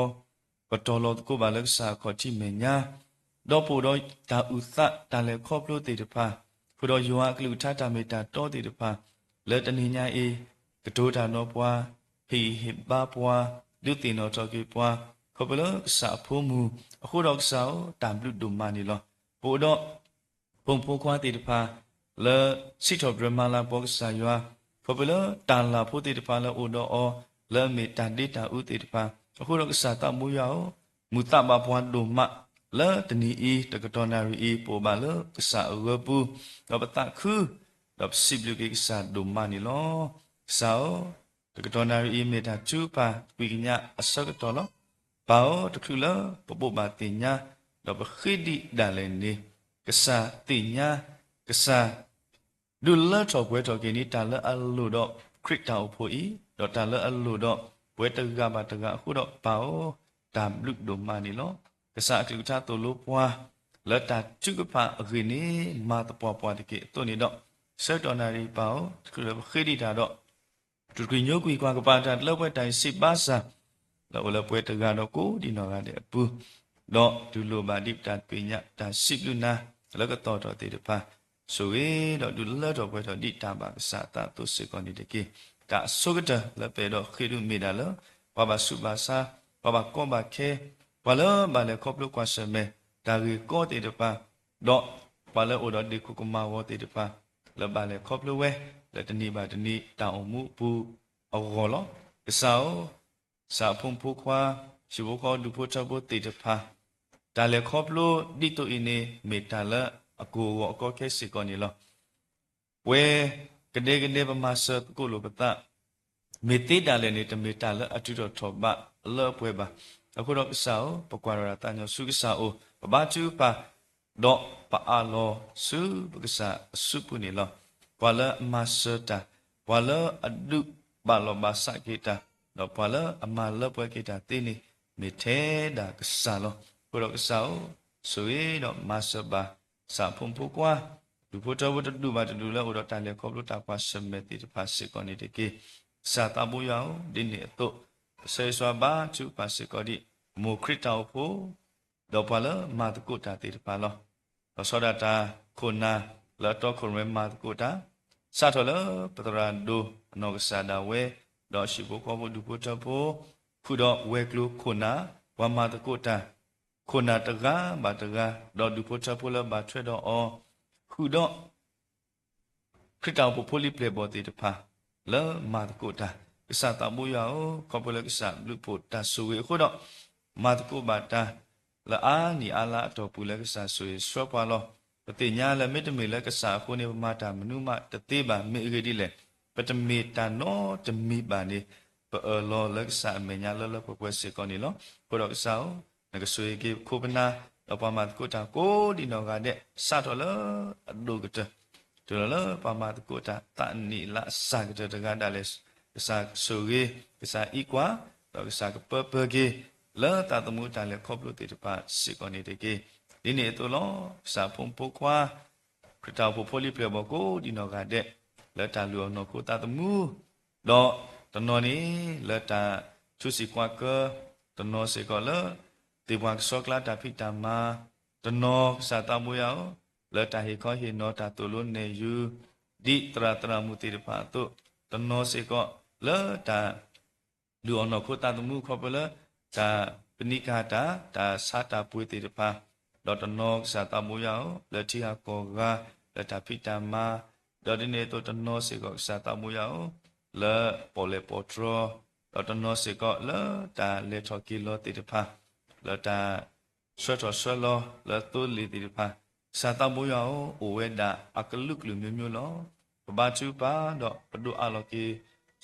ပတီၢ်လီၤသကိးဘၣ်လၢကစၢ်အခီၣ်ထံးမဲာ်ညါ, ဒီးပအိၣ်ဒီးတၢ်အုၣ်သးတၢ်လဲၤခီဖျိသ့ၣ်တဖၣ်, ဃုာ်ဒီးယွၤအကလုၢ်ကထါတၢ်မ့ၢ်တၢ်တီသ့ၣ်တဖၣ်, လၢတနံၤညါအံၤ ကတိၤတၢ်ဒီးပှၤ, ဟ့ၣ်ဂံၢ်ဟ့ၣ်ဘါပှၤ, ဒုးသ့ၣ်နီၣ်ထီၣ်က့ၤပှၤ, ခီဖျိလၢကစၢ်အဖိမုၢ်, အဃိဒီးကစၢ်ဧၢ, တၢ်ဘျုးဒိၣ်မးန့ၣ်လီၤ. ပအိၣ်ဒီး ဖိမုၣ်ဖိခွါသ့ၣ်တဖၣ် လၢစံးထီၣ်ပတြၢၤမၤလၤကပီၤကစၢ်ယွၤ, ခီဖျိလၢတၢ်လၢ်ဖိသ့ၣ်တဖၣ်လၢအိၣ်ဒီးအီၤ လၢအမ့ၢ်တၢ်ဒ့တၢ်အူသ့ၣ်တဖၣ်, အဃိဒီးကစၢ်သးဘိယွၤဧၢ, မုာ်သးဘၣ်ပှၤဒိၣ်မး လၢတနံၤအံၤ တကတီၢ်နၣ်ရံၣ်အံၤ ပအိၣ်ဘၣ်လၢကစၢ်အဂၢၢ်ပူၤ, ဒီးပသးခု, ဒီးပစံးဘျုးက့ၤကစၢ်ဒိၣ်မးန့ၣ်လီၤ. ကစၢ်ဧၢ, တကတီၢ်နၣ်ရံၣ်အံၤ မ့ၢ်တၢ်ထုကဖၣ် ကွံာ်ကညးအဆၢကတီၢ်လီၤ. ပၢ်ဧၢ, တချုးလၢပဘိးဘၣ်သ့ၣ်ညါ, ဒီးပဃ့ဒံးဒၣ်လဲာ်န့ၣ်, ကစၢ်သ့ၣ်ညါ, ကစၢ် ဒုးလၢထီၣ်ပှဲၤထီၣ်က့ၤန့ၣ် တၢ်လၢအလိၣ်ဒီးခရံာ်တၢ်အိၣ်ဖှိၣ်အံၤ, ဒီးတၢ်လၢအလိၣ်ဒီးပဝဲတဂၤဘၣ်တဂၤအဃိဒီး ပၢ်ဧၢ, တၢ်ဘျုးဒိၣ်မးန့ၣ်လီၤ. ကစၢ်အကလုၢ်ကထါသိၣ်လိပှၤ လၢတၢ်ထုကဖၣ်အဂ့ၢ်န့ၣ် မၤသပှၢ်ပှၢ်တက့ၢ်အသိးန့ၣ်ဒီး, ဆၢကတီၢ်နၣ်ရံၣ်ပၢ်ဧၢ, တချုးလၢပဃ့ဒံးတၢ်ဒီး တကလုာ်ညိကွံာ်ကွၢ်ကပာ်တၢ်လၢပှဲၤတၢ်အံၤစံးဘၣ်ဆၣ်, လၢအိၣ်လၢပှဲၤတဂၤဒီးကိးဒံးနီၢ်ဂၤဒဲးအပူၤ, ဒီးတူၢ်လိာ်ဘၣ်ဒံးပတၢ်သ့ၣ်ညါ တၢ်စံးဘျုးနၤ လၢကသီၣ်ထီၣ်သ့ၣ်တဖၣ်, ဆိၣ်ဂ့ၤဒီးဒုးလၢထီၣ်ပှဲၤထီၣ်ဒံးတၢ်ဘၣ်ကစၢ်အသးအသိးစ့ၢ်ကီးန့ၣ်တက့ၢ်. တၢ်အဆိကတၢၢ်လၢပအဲၣ်ဒိးဃ့ဒုးမ့ၢ်ဒၣ်လၢ ပှၤဘၣ်ဆူးဘၣ်ဆါ, ပှၤဘၣ်ကီဘၣ်ခဲ, ပှၤလၢဘၣ်လဲၤခီဖျိကွၢ်ဆၢၣ်မဲာ် တၢ်ဂ့ၢ်ကီသ့ၣ်တဖၣ်, ဒီးပှၤလၢအိၣ်ဒီးဒ့ၣ်ခိၣ်ကမၤဝီၤသ့ၣ်တဖၣ်, လၢဘၣ်လဲၤခီဖျိဝဲ လၢတနံၤဘၣ်တနံၤတၢ်အိၣ်မူအပူၤအဂီၢ်လီၤ. ကစၢ်ဧၢ, ကစၢ်အဖိမုၣ်ဖိခွါ, ဟံၣ်ဖိဃီဖိဒူၣ်ဖိထၢဖိသ့ၣ်တဖၣ်, တၢ်လဲၤခီဖျိဒ်သိးအံၤန့ၣ် မ့ၢ်တၢ်လၢအကိၢ်အဂီၤအကီအခဲစ့ၢ်ကီးန့ၣ်လီၤ. ပှဲၤကဒဲကဒဲပမၤစၢၤသကိးလိာ်ပသး, မ့ၢ်သ့ဒၣ်လဲာ်န့ၣ် တမ့ၢ်တၢ်လၢအတုၤထီၣ်ထီၣ်ဘးလၢပှဲၤဘၣ်. အဃိဒီးကစၢ်ဧၢ, ပကွၢ်ထီၣ်တၢ်သးညီဆူကစၢ်အအိၣ်, ပဘါထုကဖၣ်, ဒီးပအးလီၤဆူပကစၢ်အစုပူၤန့ၣ်လီၤ. ပှၤလၢအမၤစၢၤတၢ်, ပှၤလၢအဒုးဘၣ်လီၤဘၣ်စးက့ၤတၢ်, ဒီးပှၤလၢအမၤလၢပှဲၤက့ၤတၢ်သ့န့ၣ် မ့ၢ်ထဲဒၣ်ကစၢ်လီၤ. အဃိဒီးကစၢ်ဧၢ, ဆိၣ်ဂ့ၤဒီးမၤစၢၤဘၣ် ကစၢ်အဖိမုၣ်ဖိခွါ, ဒူၣ်ဖိထၢဖိတဒူၣ်ဘၣ်တဒူၣ်လၢအိၣ်ဒီးတၢ်လဲၤခီဖျိတၢ်ကွၢ်ဆၢၣ်မဲာ်သ့ၣ်တဖၣ်စ့ၢ်ကီးန့ၣ်တက့ၢ်. ကစၢ်သးဘိယွၤဧၢ, ဒ်န့ၣ်အသိး ဆၢဂ့ၤဆၢဝါဘါထုကဖၣ်စ့ၢ်ကီးဒံး မိၢ်ခရံာ်တၢ်အိၣ်ဖှိၣ် ဒီးပှၤလၢမၤသကိးတၢ်သ့ၣ်တဖၣ်လီၤ. လီၤဆီဒၣ်တၢ်ခိၣ်နၢ်လၢအတီခိၣ်ရိၣ်မဲမၤသကိးတၢ်, စးထီၣ်လၢပသရၣ်ဒိၣ်အနီၢ်ကစၢ်ဒၣ်ဝဲ, ဒီးဟံၣ်ဖိဃီဖိဒူၣ်ဖိထၢဖိ, ဃုာ်ဒီးဝဲၤကျိၤခိၣ်နၢ်, ပှၤမၤသကိးတၢ်, ခိၣ်နၢ်တဂၤဘၣ်တဂၤ, ဒီးဒူၣ်ဖိထၢဖိလၢဘၣ်ထွဲဒီးအီၤ, ဃုာ်ဒီး ခရံာ်တၢ်အိၣ်ဖှိၣ်ဖိလံၤပျဲၢ်ဘီၣ်သ့ၣ်တဖၣ် လၢမၤသကိးတၢ်, ကစၢ်သးဘိယွၤဧၢ, ခီဖျိလၢကစၢ်ဘျုးဖှိၣ်တၢ်ဆိၣ်ဂ့ၤအဃိဒီး, မၤသကိးဘၣ်တၢ်လၢအါနံၣ်အါလါအတီၢ်ပူၤလၢကစၢ်ဆိၣ်ဂ့ၤဆှၢပှၤလီၤ. ပသ့ၣ်ညါလၢမ့တမ့ၢ်လၢကစၢ်အဃိန့ၣ် ပမၤတၢ်မနုၤမးတသ့ဘၣ်. မ့ၢ်အဂ့ၢ်ဒ်လဲၣ်, ပတမ့ၢ်တၢ်နီတမံၤဘၣ်န့ၣ် ပအၢၣ်လီၤလၢကစၢ်အမဲာ်ညါလၢလၢပှဲၤပှဲၤစ့ၢ်ကီးန့ၣ်လီၤ. အဃိဒီးကစၢ်ဧၢ, နကဆိၣ်ဂ့ၤက့ၤပခိၣ်ပနၢ်, ဒီးပှၤမၤသကိးတၢ်ကိးဒံးနီၢ်ဂၤဒဲး, စးထီၣ်လၢအဒိၣ်ကတၢၢ် တုၤလီၤလၢပှၤမၤသကိးတၢ်သးနံၣ်လါအစှၤကတၢၢ်တဂၤဒၣ်လဲာ်, ကစၢ်ဆိၣ်ဂ့ၤ, ကစၢ်အံးကွၢ်, ဒီးကစၢ်ကပၢပၢက့ၤ လၢသးသမူတၢ်လဲၤခီဖျိသ့ၣ်တဖၣ်စ့ၢ်ကီးန့ၣ်တက့ၢ်. ဒ်န့ၣ်အသိးလီၤ, ကစၢ်ဖိမုၣ်ဖိခွါ, ခရံာ်တၢ်အိၣ်ဖှိၣ်ဖိလံၤပျဲၢ်ဘီၣ်ကိးဒံးနီၢ်ဂၤဒဲး, လၢတၢ်လုၢ်အီၣ်နီၢ်ခိသးသမူ, ဒီးတနီၤန့ၣ် လၢတၢ်ထူစံးကွၢ်ကၢ, တနီၤစ့ၢ်ကီးလၢ သ့ၣ်ပှၤကဆှီကျါတၢ်ဖံးတၢ်မၤ, တနီၤကစၢ်သးဘိယွၤဧၢ, လၢတၢ်ဟ့ၣ်ခီဟ့ၣ်နီၤတၢ်သိၣ်လိနဲၣ်ယုၤ, ဒ်သရၣ်သရၣ်မုၣ်သ့ၣ်တဖၣ်အသိး, တနီၤစ့ၢ်ကီး လၢတၢ် လုၢ်အီၣ်နီၢ်ခိသးသမူခီဖျိလၢ တၢ်ပနံးကဟၣ်တၢ်, တၢ်ဆါတၢ်ပှ့ၤသ့ၣ်တဖၣ်, ဒီးတနီၤကစၢ်သးဘိယွၤဧၢ, လၢထံဂၤကီၢ်ဂၤ, လၢတၢ်ဖံးတၢ်မၤ, ဒီးဒ်န့ၣ်အသိးတနီၤစ့ၢ်ကီးကစၢ်သးဘိယွၤဧၢ, လၢပီၣ်လဲၣ်ပီၣ်တြီၤ, ဒီးတနီၤစ့ၢ်ကီးလၢတၢ်လဲၤထီၣ်က့ၤလီၤသ့ၣ်တဖၣ်, လၢတၢ် ဆှၢထီၣ်ဆှၢလီၤလၢသိလ့ၣ်သ့ၣ်တဖၣ်, ကစၢ်သးဘိယွၤဧၢ, အိၣ်ဝဲဒၣ်အကလုာ်ကလုာ်မျိုးမျိုးလီၤ. ပဘါထုကဖၣ်ဒီးပဒိးအးလီၤက့ၤ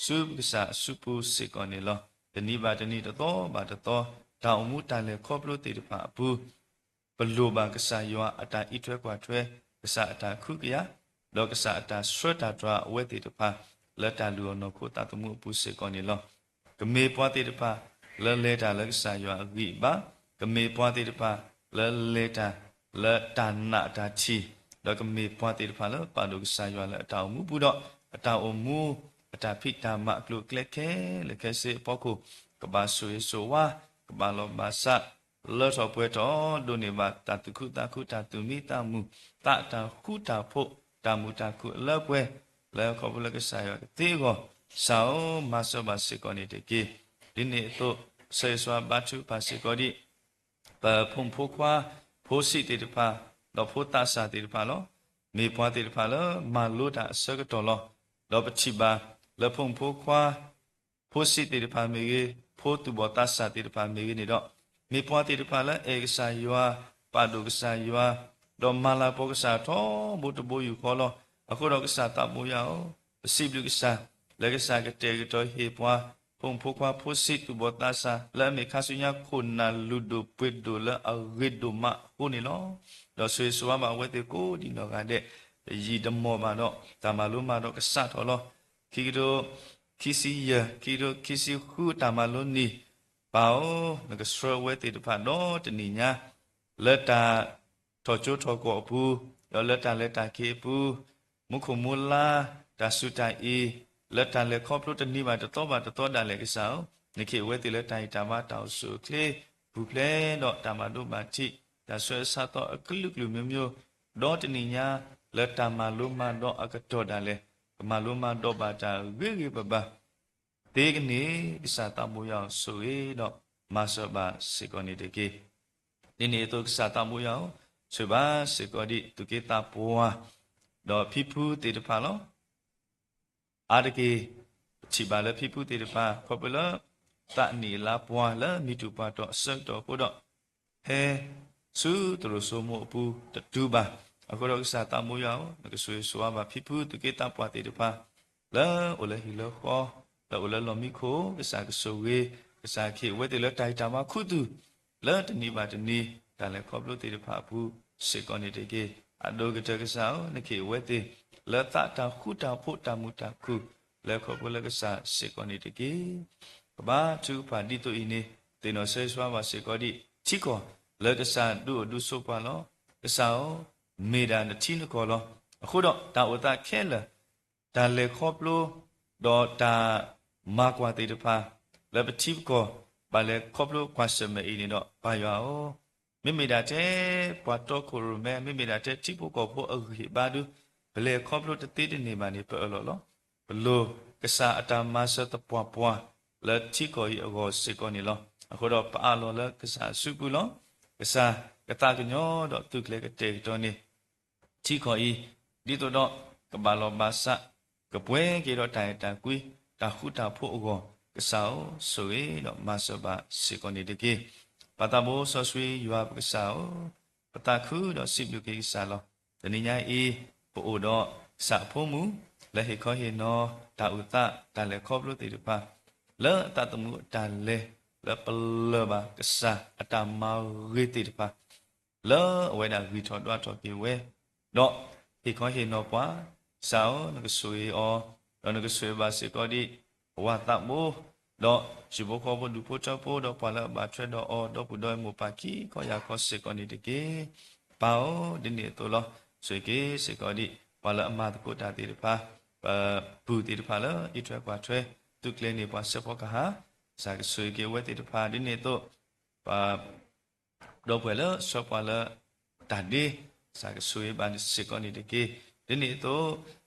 ဆူပကစၢ်အစုပူၤစ့ၢ်ကီးန့ၣ်လီၤ. တနံၤဘၣ်တနံၤတသီဘၣ်တသီ, တၢ်အိၣ်မူတၢ်လဲၤခီဖျိသ့ၣ်တဖၣ်အပူၤ ပလိၣ်ဘၣ်ကစၢ်ယွၤအတၢ်အံးထွဲကွၢ်ထွဲ, ကစၢ်အတၢ်ခုကယာ်, ဒီးကစၢ်အတၢ်ဆှၢတၢ်တြၢ်အဝဲသ့ၣ်တဖၣ် လၢတၢ်လုၢ်အီၣ်နီၢ်ခိသးသမူအပူၤစ့ၢ်ကီးန့ၣ်လီၤ. ကမ့ၢ်ပှၤသ့ၣ်တဖၣ် လၢလဲၤတၢ်လၢကစၢ်ယွၤအဂံၢ်အဘါ, ကမ့ၢ်ပှၤသ့ၣ်တဖၣ် လၢလဲၤတၢ်လၢတၢ်နာ်အတၢ်ထံၣ်, ဒီးကမ့ၢ်ပှၤသ့ၣ်တဖၣ်လၢပာ်ဒိၣ်ကစၢ်ယွၤလၢအတၢ်အိၣ်မူပူၤဒီး အတၢ်အိၣ်မူ အတၢ်ဖံးတၢ်မၤအကျိၤအကျဲခဲလၢာ်ခဲဆ့အဖီခိၣ်, ကဘၣ်ဆိၣ်ဂ့ၤဆိၣ်ဝါ, ကဘၣ်လီၤဘၣ်စး, လၢထီၣ်ပှဲၤထီၣ်, ဒိးန့ၢ်ဘၣ်တၢ်သူၣ်ခုသးခု, တၢ်သူၣ်မံသးမုာ်, သးတၢ်ဃူတၢ်ဖိး, တၢ်မုာ်တၢ်ခုၣ်အလၢပှဲၤ, လၢခီဖျိလၢကစၢ်ယွၤကသ့အဂီၢ်, ကစၢ်ဧၢ, မၤစၢၤဘၣ်စ့ၢ်ကီးန့ၣ်တက့ၢ်. ဒ်န့ၣ်အသိး, ဆၢဂ့ၤဆၢဝါဘါထုကဖၣ်စ့ၢ်ကီးဒံး ပဖိမုၣ်ဖိခွါ, ဖိဆံးသ့ၣ်တဖၣ်, ဒီးဖိသးစၢ်သ့ၣ်တဖၣ်လီၤ. မ့ၢ်ပှၤသ့ၣ်တဖၣ်လၢမၤလိတၢ်အဆၢကတီၢ်လီၤ. ဒီးပထံၣ်ဘၣ်လၢဖိမုၣ်ဖိခွါ, ဖိဆံးသ့ၣ်တဖၣ်မ့ၢ်ဂ့ၤ, ဖိသူၣ်ဘီၣ်သးစၢ်သ့ၣ်တဖၣ်မ့ၢ်ဂ့ၤန့ၣ်ဒီး, မ့ၢ်ပှၤသ့ၣ်တဖၣ်လၢအဲၣ်ကစၢ်ယွၤ, ပာ်ဒိၣ်ကစၢ်ယွၤ, ဒီးမၤလၤကပီၤကစၢ်ထီဘိတဘိယူၢ်ဃီလီၤ. အဃိဒီးကစၢ်သးဘိယွၤဧၢ, ပစံးဘျုးကစၢ်, လၢကစၢ်ကတဲာ်ကတီၤဟ့ၣ်ပှၤ ဖိမုၣ်ဖိခွါဖိဆံးသူၣ်ဘီၣ်သးစၢ် လၢအမ့ၢ်ခါဆူညါခိၣ်နၢ်လုၢ်ဒိၣ်ပှ့ၤဒိၣ်လၢအဂ့ၤဒိၣ်မးအဃိန့ၣ်လီၤ. ဒီးဆိၣ်ဂ့ၤဆိၣ်ဝါဘၣ်အဝဲသ့ၣ်ကိးဒံးနီၢ်ဂၤဒဲး, တယံာ်တမီၢ်ဘၣ်ဒီး တၢ်မၤလိမၤဒိးကစးထီၣ်လီၤ. ခံကထိခံဆံယဲၢ်, ခံကထိခံဆံဃုတၢ်မၤလိနံၣ်, ပၢ်ဧၢ, နကဆှၢအဝဲသ့ၣ်တဖၣ်ဒီးတနံၤညါ လၢတၢ်ထီၣ်ကၠိထီၣ်ကီၢ်အပူၤ, ဒီးလၢတၢ်လဲၤတၢ်က့ၤအပူၤ, မူခိၣ်မူလါ, တၢ်စူၢ်တၢ်အံၤ, လၢတၢ်လဲၤခီဖျိတနံၤဘၣ်တသီဘၣ်တသီဒၣ်လဲာ်ကစၢ်ဧၢ, နကဟ့ၣ်အဝဲသ့ၣ်လၢတၢ်ဂံၢ်တၢ်ဘါတၢ်အိၣ်ဆူၣ်အိၣ်ချ့, ပူၤဖျဲးဒီးတၢ်ဘၣ်ဒိဘၣ်ထံး, တၢ်ဆှၢအဆါသီအကလုာ်ကလုာ်မျိုးမျိုး, ဒီးတနံၤညါ လၢတၢ်မၤလိမၤဒိးအကတီၢ်ဒၣ်လဲာ်, ကမၤလိမၤဒိးဘၣ်တၢ်ဂ့ၤဂ့ၤဘၣ်ဘၣ် သ့ကန့ၣ် ကစၢ်သးဘိယွၤဧၢ, ဆိၣ်ဂ့ၤဒီးမၤစၢၤဘၣ်စ့ၢ်ကီးန့ၣ်တက့ၢ်. ဒ်န့ၣ်အသိးကစၢ်သးဘိယွၤဧၢ, ဆိၣ်ဂ့ၤဘၣ်စ့ၢ်ကီးဒံးသူၣ်က့သးပှၢ်, ဒီးဖံဖုသ့ၣ်တဖၣ်လီၤ. အါတက့ၢ် ပထံၣ်ဘၣ်လၢဖံဖုသ့ၣ်တဖၣ် ခီဖျိလၢ သးနံၣ်အလါပှၢ်လၢမံၤတူၢ်ပှၤတီၤအဆၢကတီၢ်အဃိဒီး, ဖဲ ဆူသရိာ်စိမိၣ်အပူၤတတုၤဘၣ်. အဃိဒီးကစၢ်သးဘိယွၤဧၢ, နကဆိၣ်ဂ့ၤဆိၣ်ဝါဘၣ်ဖံဖုသုးက့သးပှၢ်သ့ၣ်တဖၣ် လၢအိၣ်လၢဟံၣ်လၢဃီ, လၢအိၣ်လၢလီၢ်မံခိၣ်, ကစၢ်ကဆိၣ်ဂ့ၤ, ကစၢ်ကဟ့ၣ်အဝဲသ့ၣ်လၢတၢ်ဟ့ၣ်တၢ်မၤခူသူၣ် လၢတနံၤဘၣ်တနံၤ တၢ်လဲၤခီဖျိသ့ၣ်တဖၣ်အပူၤစ့ၢ်ကီးန့ၣ်တက့ၢ်. အဒိၣ်ကတၢၢ်ကစၢ်ဧၢ, နကဟ့ၣ်အဝဲသ့ၣ် လၢသးတၢ်ဃူတၢ်ဖိးတၢ်မုာ်တၢ်ခုၣ် လၢခီဖျိလၢကစၢ်စ့ၢ်ကီးန့ၣ်တက့ၢ်. ကဘါထုကဖၣ်ဒ်သိးအံၤန့ၣ် သ့ၣ်နီၣ်ဆၢဂ့ၤဆၢဝါဘၣ်စ့ၢ်ကီးဒံး ထံကီၢ်လၢကစၢ်ဒုးအိၣ်ဒုးဆိးပှၤလီၤ. ကစၢ်ဧၢ, မ့ၢ်ဒၣ်နထံနကီၢ်လီၤ. အဃိဒီးတၢ်အိၣ်သးခဲလၢာ် တၢ်လဲၤခီဖျိ ဒီးတၢ်မၤကွၢ်သ့ၣ်တဖၣ် လၢပထံပကီၢ် ဘၣ်လဲၤခီဖျိကွၢ်ဆၢၣ်မဲာ်အံၤန့ၣ်ဒီး ပၢ်ယွၤဧၢ, မ့မ့ၢ်ဒၣ်ထဲပှၤတီခိၣ်ရိၣ်မဲ မ့မ့ၢ်ဒၣ်ထဲထံဖိကီၢ်ဖိအဂံၢ်အဘါဒု ပလဲၤခီဖျိတသ့တန့ၢ်ဘၣ်န့ၣ် ပအၢၣ်လီၤလီၤ. ပလိၣ်ကစၢ်အတၢ်မၤစၢၤသပှၢ်ပှၢ် လၢထံကီၢ်အံၤအဂီၢ်စ့ၢ်ကီးန့ၣ်လီၤ. အဃိဒီးပအးလီၤလၢကစၢ်အစုပူၤလီၤ. ကစၢ်ကသးကညီၤဒီးသုးကျဲၤကတဲာ်ကတီၤန့ၢ် ထံကီၢ်အံၤ ဒ်သိးဒီးကဘၣ်လီၢ်ဘၣ်စး ကပှဲၤက့ၤဒီးတၢ်အဲၣ်တၢ်ကွံ တၢ်ဃူတၢ်ဖိးအဂီၢ် ကစၢ်ဧၢ, ဆိၣ်ဂ့ၤဒီးမၤစၢၤဘၣ်စ့ၢ်ကီးန့ၣ်တက့ၢ်. ပၢ်သးဘိစီဆှံယွၤပကစၢ်ဧၢ, ပသးခုဒီးစံးဘျုးက့ၤကစၢ်လီၤ. တနံၤညါအံၤ ပအိၣ်ဒီးကစၢ်အဖိမုၣ် လၢဟ့ၣ်ခီဟ့ၣ်နီၤတၢ်အိၣ်သး တၢ်လဲၤခီဖျိသ့ၣ်တဖၣ် လၢအသးသမူအတၢ်လဲၤ လၢပလၢၢ်ဘၣ်ကစၢ်အတၢ်မၤဂ့ၤသ့ၣ်တဖၣ် လၢအဝဲဒၣ်ဂံၢ်ထီၣ်ဒွးထီၣ်က့ၤဝဲ ဒီးဟ့ၣ်ခီဟ့ၣ်နီၤပှၤ, ကစၢ်ဧၢ, နကဆိၣ်ဂ့ၤအီၤ, ဒီးနကဆိၣ်ဂ့ၤဘၣ်စ့ၢ်ကီးဒံး အဝၤသးဘိ, ဒီးဟံၣ်ဖိဃီဖိဒူၣ်ဖိထၢဖိ ဒီးပှၤလၢအဘၣ်ထွဲဒီးအီၤ ဒီပုၢ်ဒီဝဲၢ်မိၢ်ပၢ်ခံခီယၢ်ခီစ့ၢ်ကီးန့ၣ်တက့ၢ်. ပၢ်ဧၢ, ဒ်န့ၣ်အသိးလီၤ. ဆိၣ်ဂ့ၤက့ၤစ့ၢ်ကီးဒံး ပှၤလၢအမၤသကိးတၢ်သ့ၣ်တဖၣ်, ပပုၢ်သ့ၣ်တဖၣ်လၢအအံးထွဲကွၢ်ထွဲ သုးကျဲၤန့ၢ်ပှၤစဲးဖီကဟၣ်, ကစၢ်ကဆိၣ်ဂ့ၤက့ၤအဝဲသ့ၣ်တဖၣ် ဒ်န့ၣ်အသိး ပှၤ ဒီပုၢ်ဝဲၢ်လၢဆှၢပှၤလၢတၢ်ဒ့, ကစၢ်ကဆိၣ်ဂ့ၤဘၣ်စ့ၢ်ကီးန့ၣ်တက့ၢ်. ဒ်န့ၣ်အသိး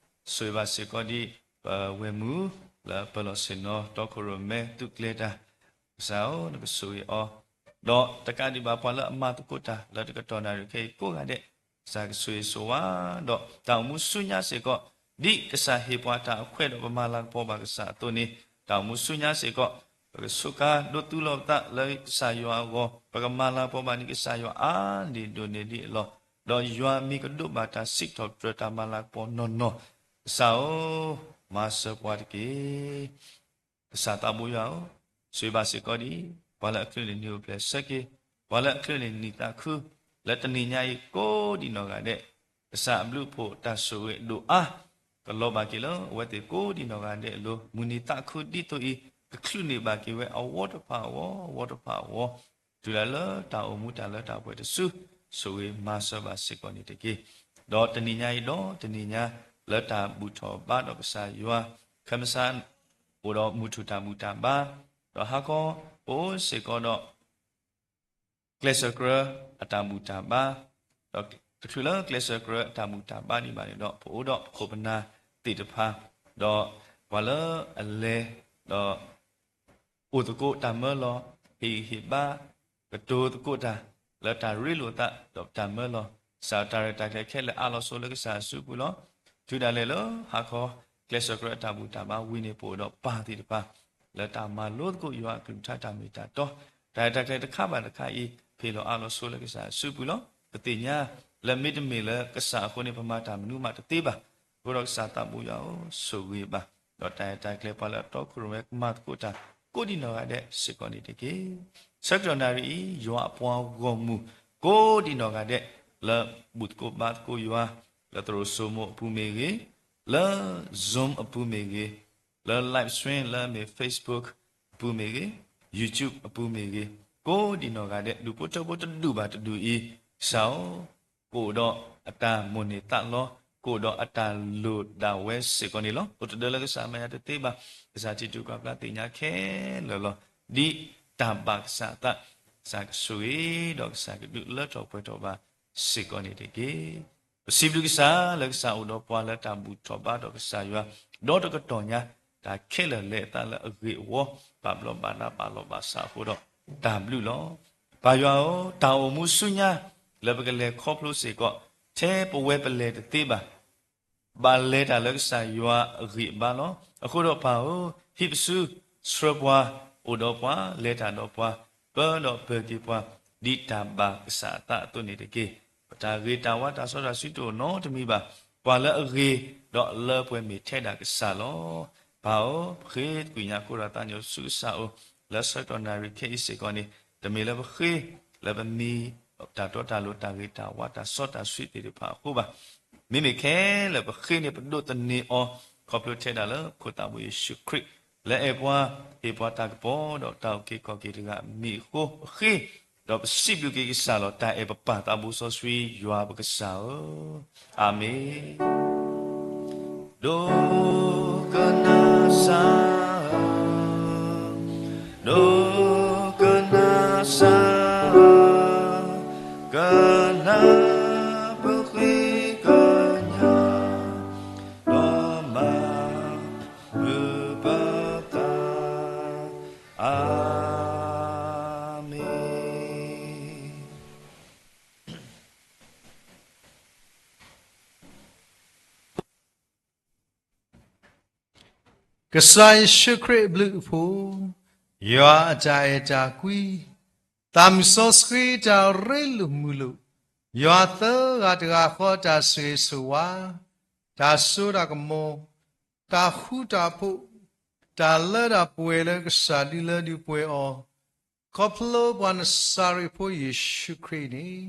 ဆိၣ်ဂ့ၤဘၣ်စ့ၢ်ကီးဒံး ပဝဲၢ်မုၢ် လၢပၢၤလီၢ်ဆ့ၣ်နီၤ တီခိၣ်ရိၣ်မဲ သုးကျဲၤတၢ်, ကစၢ်ဧၢ, နကဆိၣ်ဂ့ၤအီၤ, ဒီးတကးဒံးဘၣ်ပှၤလၢအမၤသကိးတၢ် လၢတကတီၢ်နၣ်ရံၣ်ခဲအံၤကိးဂၤဒဲး, ကစၢ်ကဆိၣ်ဂ့ၤဆိၣ်ဝါ, ဒီးတၢ်အိၣ်မူဆူညါစ့ၢ်ကီး ဒ်ကစၢ်ဟ့ၣ်ပှၤတၢ်အခွဲးဒီးပမၤလၤကပီၤဘၣ်ကစၢ်အသိးန့ၣ်, တၢ်အိၣ်မူဆူညါစ့ၢ်ကီး ပကဆိးကါဒိသူလီၤပသးလၢကစၢ်ယွၤအဂီၢ်, ပကမၤလၤကပီၤဘၣ်န့ၢ်ကစၢ်ယွၤအါဒံးဒိၣ်န့ၢ်ဒံးအလီၢ်, ဒီးယွၤမံၤကဒိးဘၣ်တၢ်စံးထီၣ်ပတြၢၤတၢ်မၤလၤကပီၤနီၢ်နီၢ်, ကစၢ်ဧၢ, မၤစၢၤပှၤတက့ၢ်. ကစၢ်သးဘိယွၤဧၢ, ဆိၣ်ဂ့ၤဘၣ်စ့ၢ်ကီးဒံး ပှၤလၢအချုးန့ၢ်နံၣ်အိၣ်ဖျဲၣ်ဆၢက့ၤ, ပှၤလၢအချုးန့ၢ်နံၣ်သးခု, လၢတနံၤညါအံၤကိးဒံးနီၢ်ဂၤဒဲး, ကစၢ်အဘျုးအဖှိၣ်တၢ်ဆိၣ်ဂ့ၤဒိၣ်အါ, ကလီၤဘၣ်က့ၤလၢအဝဲသ့ၣ်ကိးဒံးနီၢ်ဂၤဒဲးအလိၤ, မုၢ်နံၤသးခုဒ်သိးအံၤ ကချုးန့ၢ်ဘၣ်က့ၤဝဲအဝီတဖၣ်အဝီ, အဝီတဖၣ်အဝီ, တုၤဒၣ်လၢတၢ်အိၣ်မူတၢ်လၢတၢ်ပှဲၤတစု, ဆိၣ်ဂ့ၤမၤစၢၤဘၣ်စ့ၢ်ကီးန့ၣ်တက့ၢ်. ဒီးတနံၤညါအံၤဒီးတနံၤညါ လၢတၢ်ဘူၣ်ထီၣ်ဘါဒီးကစၢ်ယွၤ, ခၢၣ်စး အိၣ်ဒီးမုၢ်ထူၣ်တၢ်ဘူၣ်တၢ်ဘါ, ဒီးဟါခီ ပအိၣ်စ့ၢ်ကီးဒီး ကျဲးစၢးကြၢးအတၢ်ဘူၣ်တၢ်ဘါ, ဒီးတချုးလၢကျဲးစၢးကြၢးအတၢ်ဘူၣ်တၢ်ဘါဒံးဘၣ်န့ၣ်ဒီး ပအိၣ်ဒီးပခိၣ်ပနၢ်သ့ၣ်တဖၣ်, ဒီးပှၤလၢအလဲၤ, ဒီး အိၣ်သကိးတၢ်မၢလီၤ, ဟ့ၣ်ဂံၢ်ဟ့ၣ်ဘါ, ကတိၤသကိးတၢ် လၢတၢ်ရ့လိာ်သး ဒီးတၢ်မၢလီၤ, ကစၢ်တၢ်ရဲၣ်တၢ်ကျဲၤခဲလၢာ်အးလီၤဆိလၢကစၢ်အစုပူၤလီၤ. တုၤဒၣ်လဲာ်လၢဟါခီ ကျဲးစၢးကြၢးအတၢ်ဘူၣ်တၢ်ဘါဝံၤန့ၣ် ပအိၣ်ဒီးပၢ်သ့ၣ်တဖၣ် လၢတၢ်မၤလိသကိးယွၤအကလုၢ်ကထါတၢ်မ့ၢ်တၢ်တီ, တၢ်ရဲၣ်တၢ်ကျဲၤတခါဘၣ်တခါအံၤ ဖ့ၣ်လီၤအးလီၤဆိလၢကစၢ်အစုပူၤလီၤ. ပသ့ၣ်ညါလၢမ့တမ့ၢ်လၢကစၢ်အဃိန့ၣ် ပမၤတၢ်မနုၤမးတသ့ဘၣ်. အဃိဒီးကစၢ်သးဘိယွၤဧၢ, ဆိၣ်ဂ့ၤဘၣ်, ဒီးတၢ်ရဲၣ်တၢ်ကျဲၤပှၤလၢအတီခိၣ်ရိၣ်မဲကမၤသကိးတၢ် ကိးဒံးနီၢ်ဂၤဒဲးစ့ၢ်ကီးန့ၣ်တက့ၢ်. ဆၢကတီၢ်နၣ်ရံၣ်အံၤ ယွၤအပှၤဂီၢ်မုၢ် ကိးဒံးနီၢ်ဂၤဒဲး လၢဘူၣ်သကိးဘါသကိးယွၤ လၢသရိာ်စိမိၣ်အပူၤမ့ၢ်ဂ့ၤ, လၢ Zoom အပူၤမ့ၢ်ဂ့ၤ, လၢ live stream လၢအမ့ၢ် Facebook အပူၤမ့ၢ်ဂ့ၤ, YouTube အပူၤမ့ၢ်ဂ့ၤ, ကိးဒံးနီၢ်ဂၤဒဲး ဒူၣ်ဖိထၢဖိတဒူၣ်ဘၣ်တဒူၣ်အံၤ, ကစၢ်ဧၢ, ကအိၣ်ဒီးအတၢ်မိၣ်န့ၢ်သးလီ, ကအိၣ်ဒီးအတၢ်လိၣ်ဒၣ်ဝဲစ့ၢ်ကီးန့ၣ်လီၤ. အိၣ်တဒၢလၢကစၢ်မဲာ်ညါတသ့ဘၣ်. ကစၢ်ထံၣ်တုၤကွၢ်ဘျါသ့ၣ်ညါခဲလၢာ်လီၤ. ဒ်တၢ်ဘၣ်ကစၢ်အသး, ကစၢ်ကဆိၣ်ဂ့ၤ ဒီးကစၢ်ကဒုးလၢထီၣ်ပှဲၤထီၣ်ဘၣ်စ့ၢ်ကီးန့ၣ်တက့ၢ်. ပစံးဘျုးကစၢ်လၢကစၢ်အိၣ်ဒီးပှၤလၢတၢ်ဘူၣ်ထီၣ်ဘါဒီးကစၢ်ယွၤ, ဒီးတကတီၢ်ညါ တၢ်ခဲလၢာ်လဲၤအသးလၢအဂ့ၤအဝီ, ဘၣ်ဘျီးဘၣ်ဒါဘၣ်လီၤဘၣ်စးအဃိဒီး တၢ်ဘျုးလီၤ. ပၢ်ယွၤဧၢ, တၢ်အိၣ်မူဆူညါ လၢပကလဲၤခီဖျိစ့ၢ်ကီး, ထဲပဝဲပလဲၤတသ့ဘၣ် ဘၣ်လဲၤတၢ်လၢကစၢ်ယွၤအဂံၢ်အဘါလီၤ. အဃိဒီးပၢ်ဧၢ, ဟံးပစု, ဆှၢပှၤ, အိၣ်ဒီးပှၤ, လဲၤတၢ်ဒီးပှၤ, ပၢဒီးပၢၤက့ၤပှၤ, ဒ်တၢ်ဘၣ်ကစၢ်အသးအသိးန့ၣ်တက့ၢ်. ပတၢ်ဂ့ၤတၢ်ဝါတၢ်စီတၢ်ဆှံတအိၣ်နီတမံၤဘၣ်. ပှၤလၢအဂ့ၤဒီးလၢပှဲၤမ့ၢ်ထဲဒၣ်ကစၢ်လီၤ. ပၢ်ဧၢ, ပဃ့ကွံာ်ညါခိၣ်ဒီးသးညီဆူကစၢ်အအိၣ် လၢဆၢကတီၢ်နၣ်ရံၣ်ခဲအံၤစ့ၢ်ကီးန့ၣ် တမ့ၢ်လၢပဃ့လၢပမံ တၢ်တီတၢ်လိၤတၢ်ဂ့ၤတၢ်ဝါတၢ်စီတၢ်ဆှံသ့ၣ်တဖၣ်အဃိဘၣ်. မ့မ့ၢ်ခဲလၢာ်ပဃ့န့ၣ် ပဒိးသန့ၤအီၤ ခီဖျိထဲဒၣ်လၢဖိသၣ်ဘိယ့ၣ်ၡူးခရံာ် လၢအဲၣ်ပှၤ ဟ့ၣ်ပှၤတၢ်ကပီၤဒီးတၢ်အုၣ်က့ၤခီၣ်က့ၤတဂၤအမံၤအဃိ ပဃ့ ဒီးပစံးဘျုးက့ၤကစၢ်လီၤ. တၢ်အဲၣ်ပပၢ်သးဘိစီဆှံယွၤပကစၢ်ဧၢ, အၤမ့ၣ်. ဒိကနၣ်စၢ် ဒိကနၣ်စၢ်, ကနၢ်ပဃ့ကညး ဒီးမၤဘျုးပသး, အၤမ့ၣ်. ကစၢ်ယ့ၣ်ၡူးခရံာ်အဘျုးအဖှိၣ်, ယွၤအတၢ်အဲၣ်တၢ်ကွံ, သးမုၢ်စီဆှံတၢ်ရ့လိာ်မုာ်လိာ်, ယွၤသၢဂၤတဂၤဃီတၢ်ဆိၣ်ဂ့ၤဆိၣ်ဝါ, တၢ်စိတၢ်ကမီၤ, တၢ်ဃူတၢ်ဖိး, တၢ်လၢတၢ်ပှဲၤလၢကစၢ်ဒုးလၢဒုးပှဲၤအီၤ, ခီဖျိပှၤနစၤရ့းဖိယ့ၣ်ၡူးခရံာ်န့ၣ်,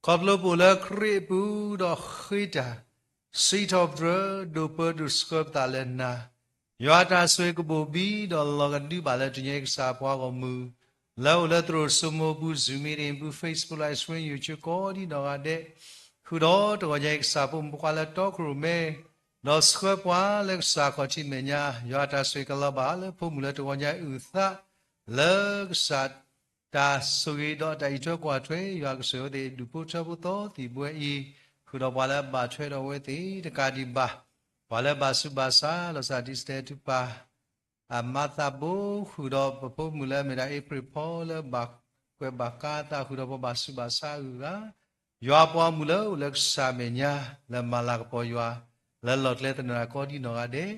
ခီဖျိပအိၣ်လၢခရံာ်အပူၤဒီးဃ့တၢ်, စံးထီၣ်ပတြၢၤ ဒိၣ်ပၢဒိၣ်ဆှၢပသးလၢနၤ, ယွၤတၢ်ဆိၣ်ဂ့ၤကဘိၣ်ဘံဒီးလီၤကဒုဘၣ်လၢတနံၤအံၤကစၢ်ပှၤဂီၢ်မုၢ် လၢအိၣ်လၢသရိာ်စိမိၤပူၤ Zoom meeting ပူၤ Facebook Live Stream YouTube ကိးဒံနီၢ်ဂၤဒဲး, ဃုာ်ဒီးတဂီၤညါအံၤ ကစၢ်ဖိမုၣ်ဖိခွါလၢတီခိၣ်ရိၣ်မဲ, ဒီးဆှၢပှၤလၢကစၢ်ခီၣ်ထံးမဲာ်ညါ, ယွၤတၢ်ဆိၣ်ဂ့ၤကလီၤဘၣ်လၢဖိမုၣ်လၢတဂီၤညါအံၤအုၣ်သး, လၢကစၢ်တၢ်ဆိၣ်ဂ့ၤဒီးတၢ်အံးထွဲကွၢ်ထွဲ ယွၤကဆိၣ်ဂ့ၤအဝဲသ့ၣ်ဒူၣ်ဖိထၢဖိသီသံၣ်ဘှဲအံၤ, ဃုာ်ဒီးပှၤလၢအဘၣ်ထွဲဒီးအဝဲသ့ၣ်တကးဒံးဘၣ်, ပှၤလၢဘၣ်ဆူးဘၣ်ဆါ လီၤစၢ်ဒံးစတဲးတူၢ်ပာ် အမၤသးဘိဃုာ်ဒီးပဖိမုၣ်လၢအမ့ၢ်ဒၣ် April Paul လၢဘၣ်ကွဲးဘၣ်ကါသးဃုာ်ဒီးပှၤဘၣ်ဆူးဘၣ်ဆါအဂုၤအဂၤ, ယွၤပှၤမုၣ်လၢအိၣ်လၢကစၢ်မဲာ်ညါ လၢမၤလၤကပီၤယွၤ လၢလီၢ်ကျဲသနၢၣ်ကိးဒံနီၢ်ဂၤဒဲး,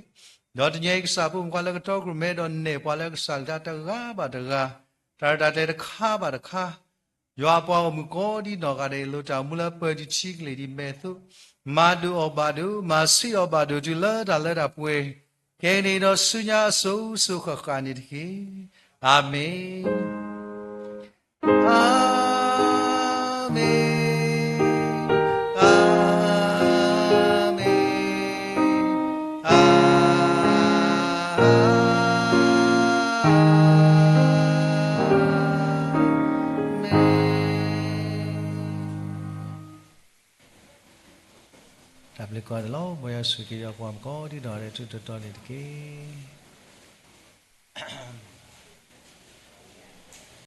ဒီးတနံၤအံၤကစၢ်ဖိမုၣ်ဖိခွါလၢကတီခိၣ်ရိၣ်မဲဒီးနဲၣ်ပှၤလၢကစၢ်အကလုၢ်ကထါတဂၤဘၣ်တဂၤ, တၢ်ရဲၣ်တၢ်ကျဲၤတခါဘၣ်တခါ ယွၤအပှၤဂီၢ်မုၢ်ကိးဒံနီၢ်ဂၤဒဲး လိၣ်တၢ်အိၣ်မူလၢပၢၤဒံးထံကလ့ၢ်ဒံးမဲာ်သိး, မၤဒိၣ်အီၣ်ဘၣ်ဒိၣ်, မၤဆံးအီၣ်ဘၣ်ဒိၣ်တုၤလၢတၢ်လၢတၢ်ပှဲၤ, ကဲန့ၣ်ဒီးဆူညါအစိၤစိၤဃၣ်ဃၣ်န့ၣ်တက့ၢ်. အၤမ့ၣ်, အၤမ့ၣ်, အၤမ့ၣ်, အၤ မ့ၣ်. တၢ်ဘျုးကိးဂၤဒဲးလီၤ. မ်ယွၤဆိၣ်ဂ့ၤက့ၤယွၤပှၤမုၣ်ကိးဒံနီၢ်ဂၤဒဲး ထူးထူးတီၤတီၤန့ၣ်တက့ၢ်.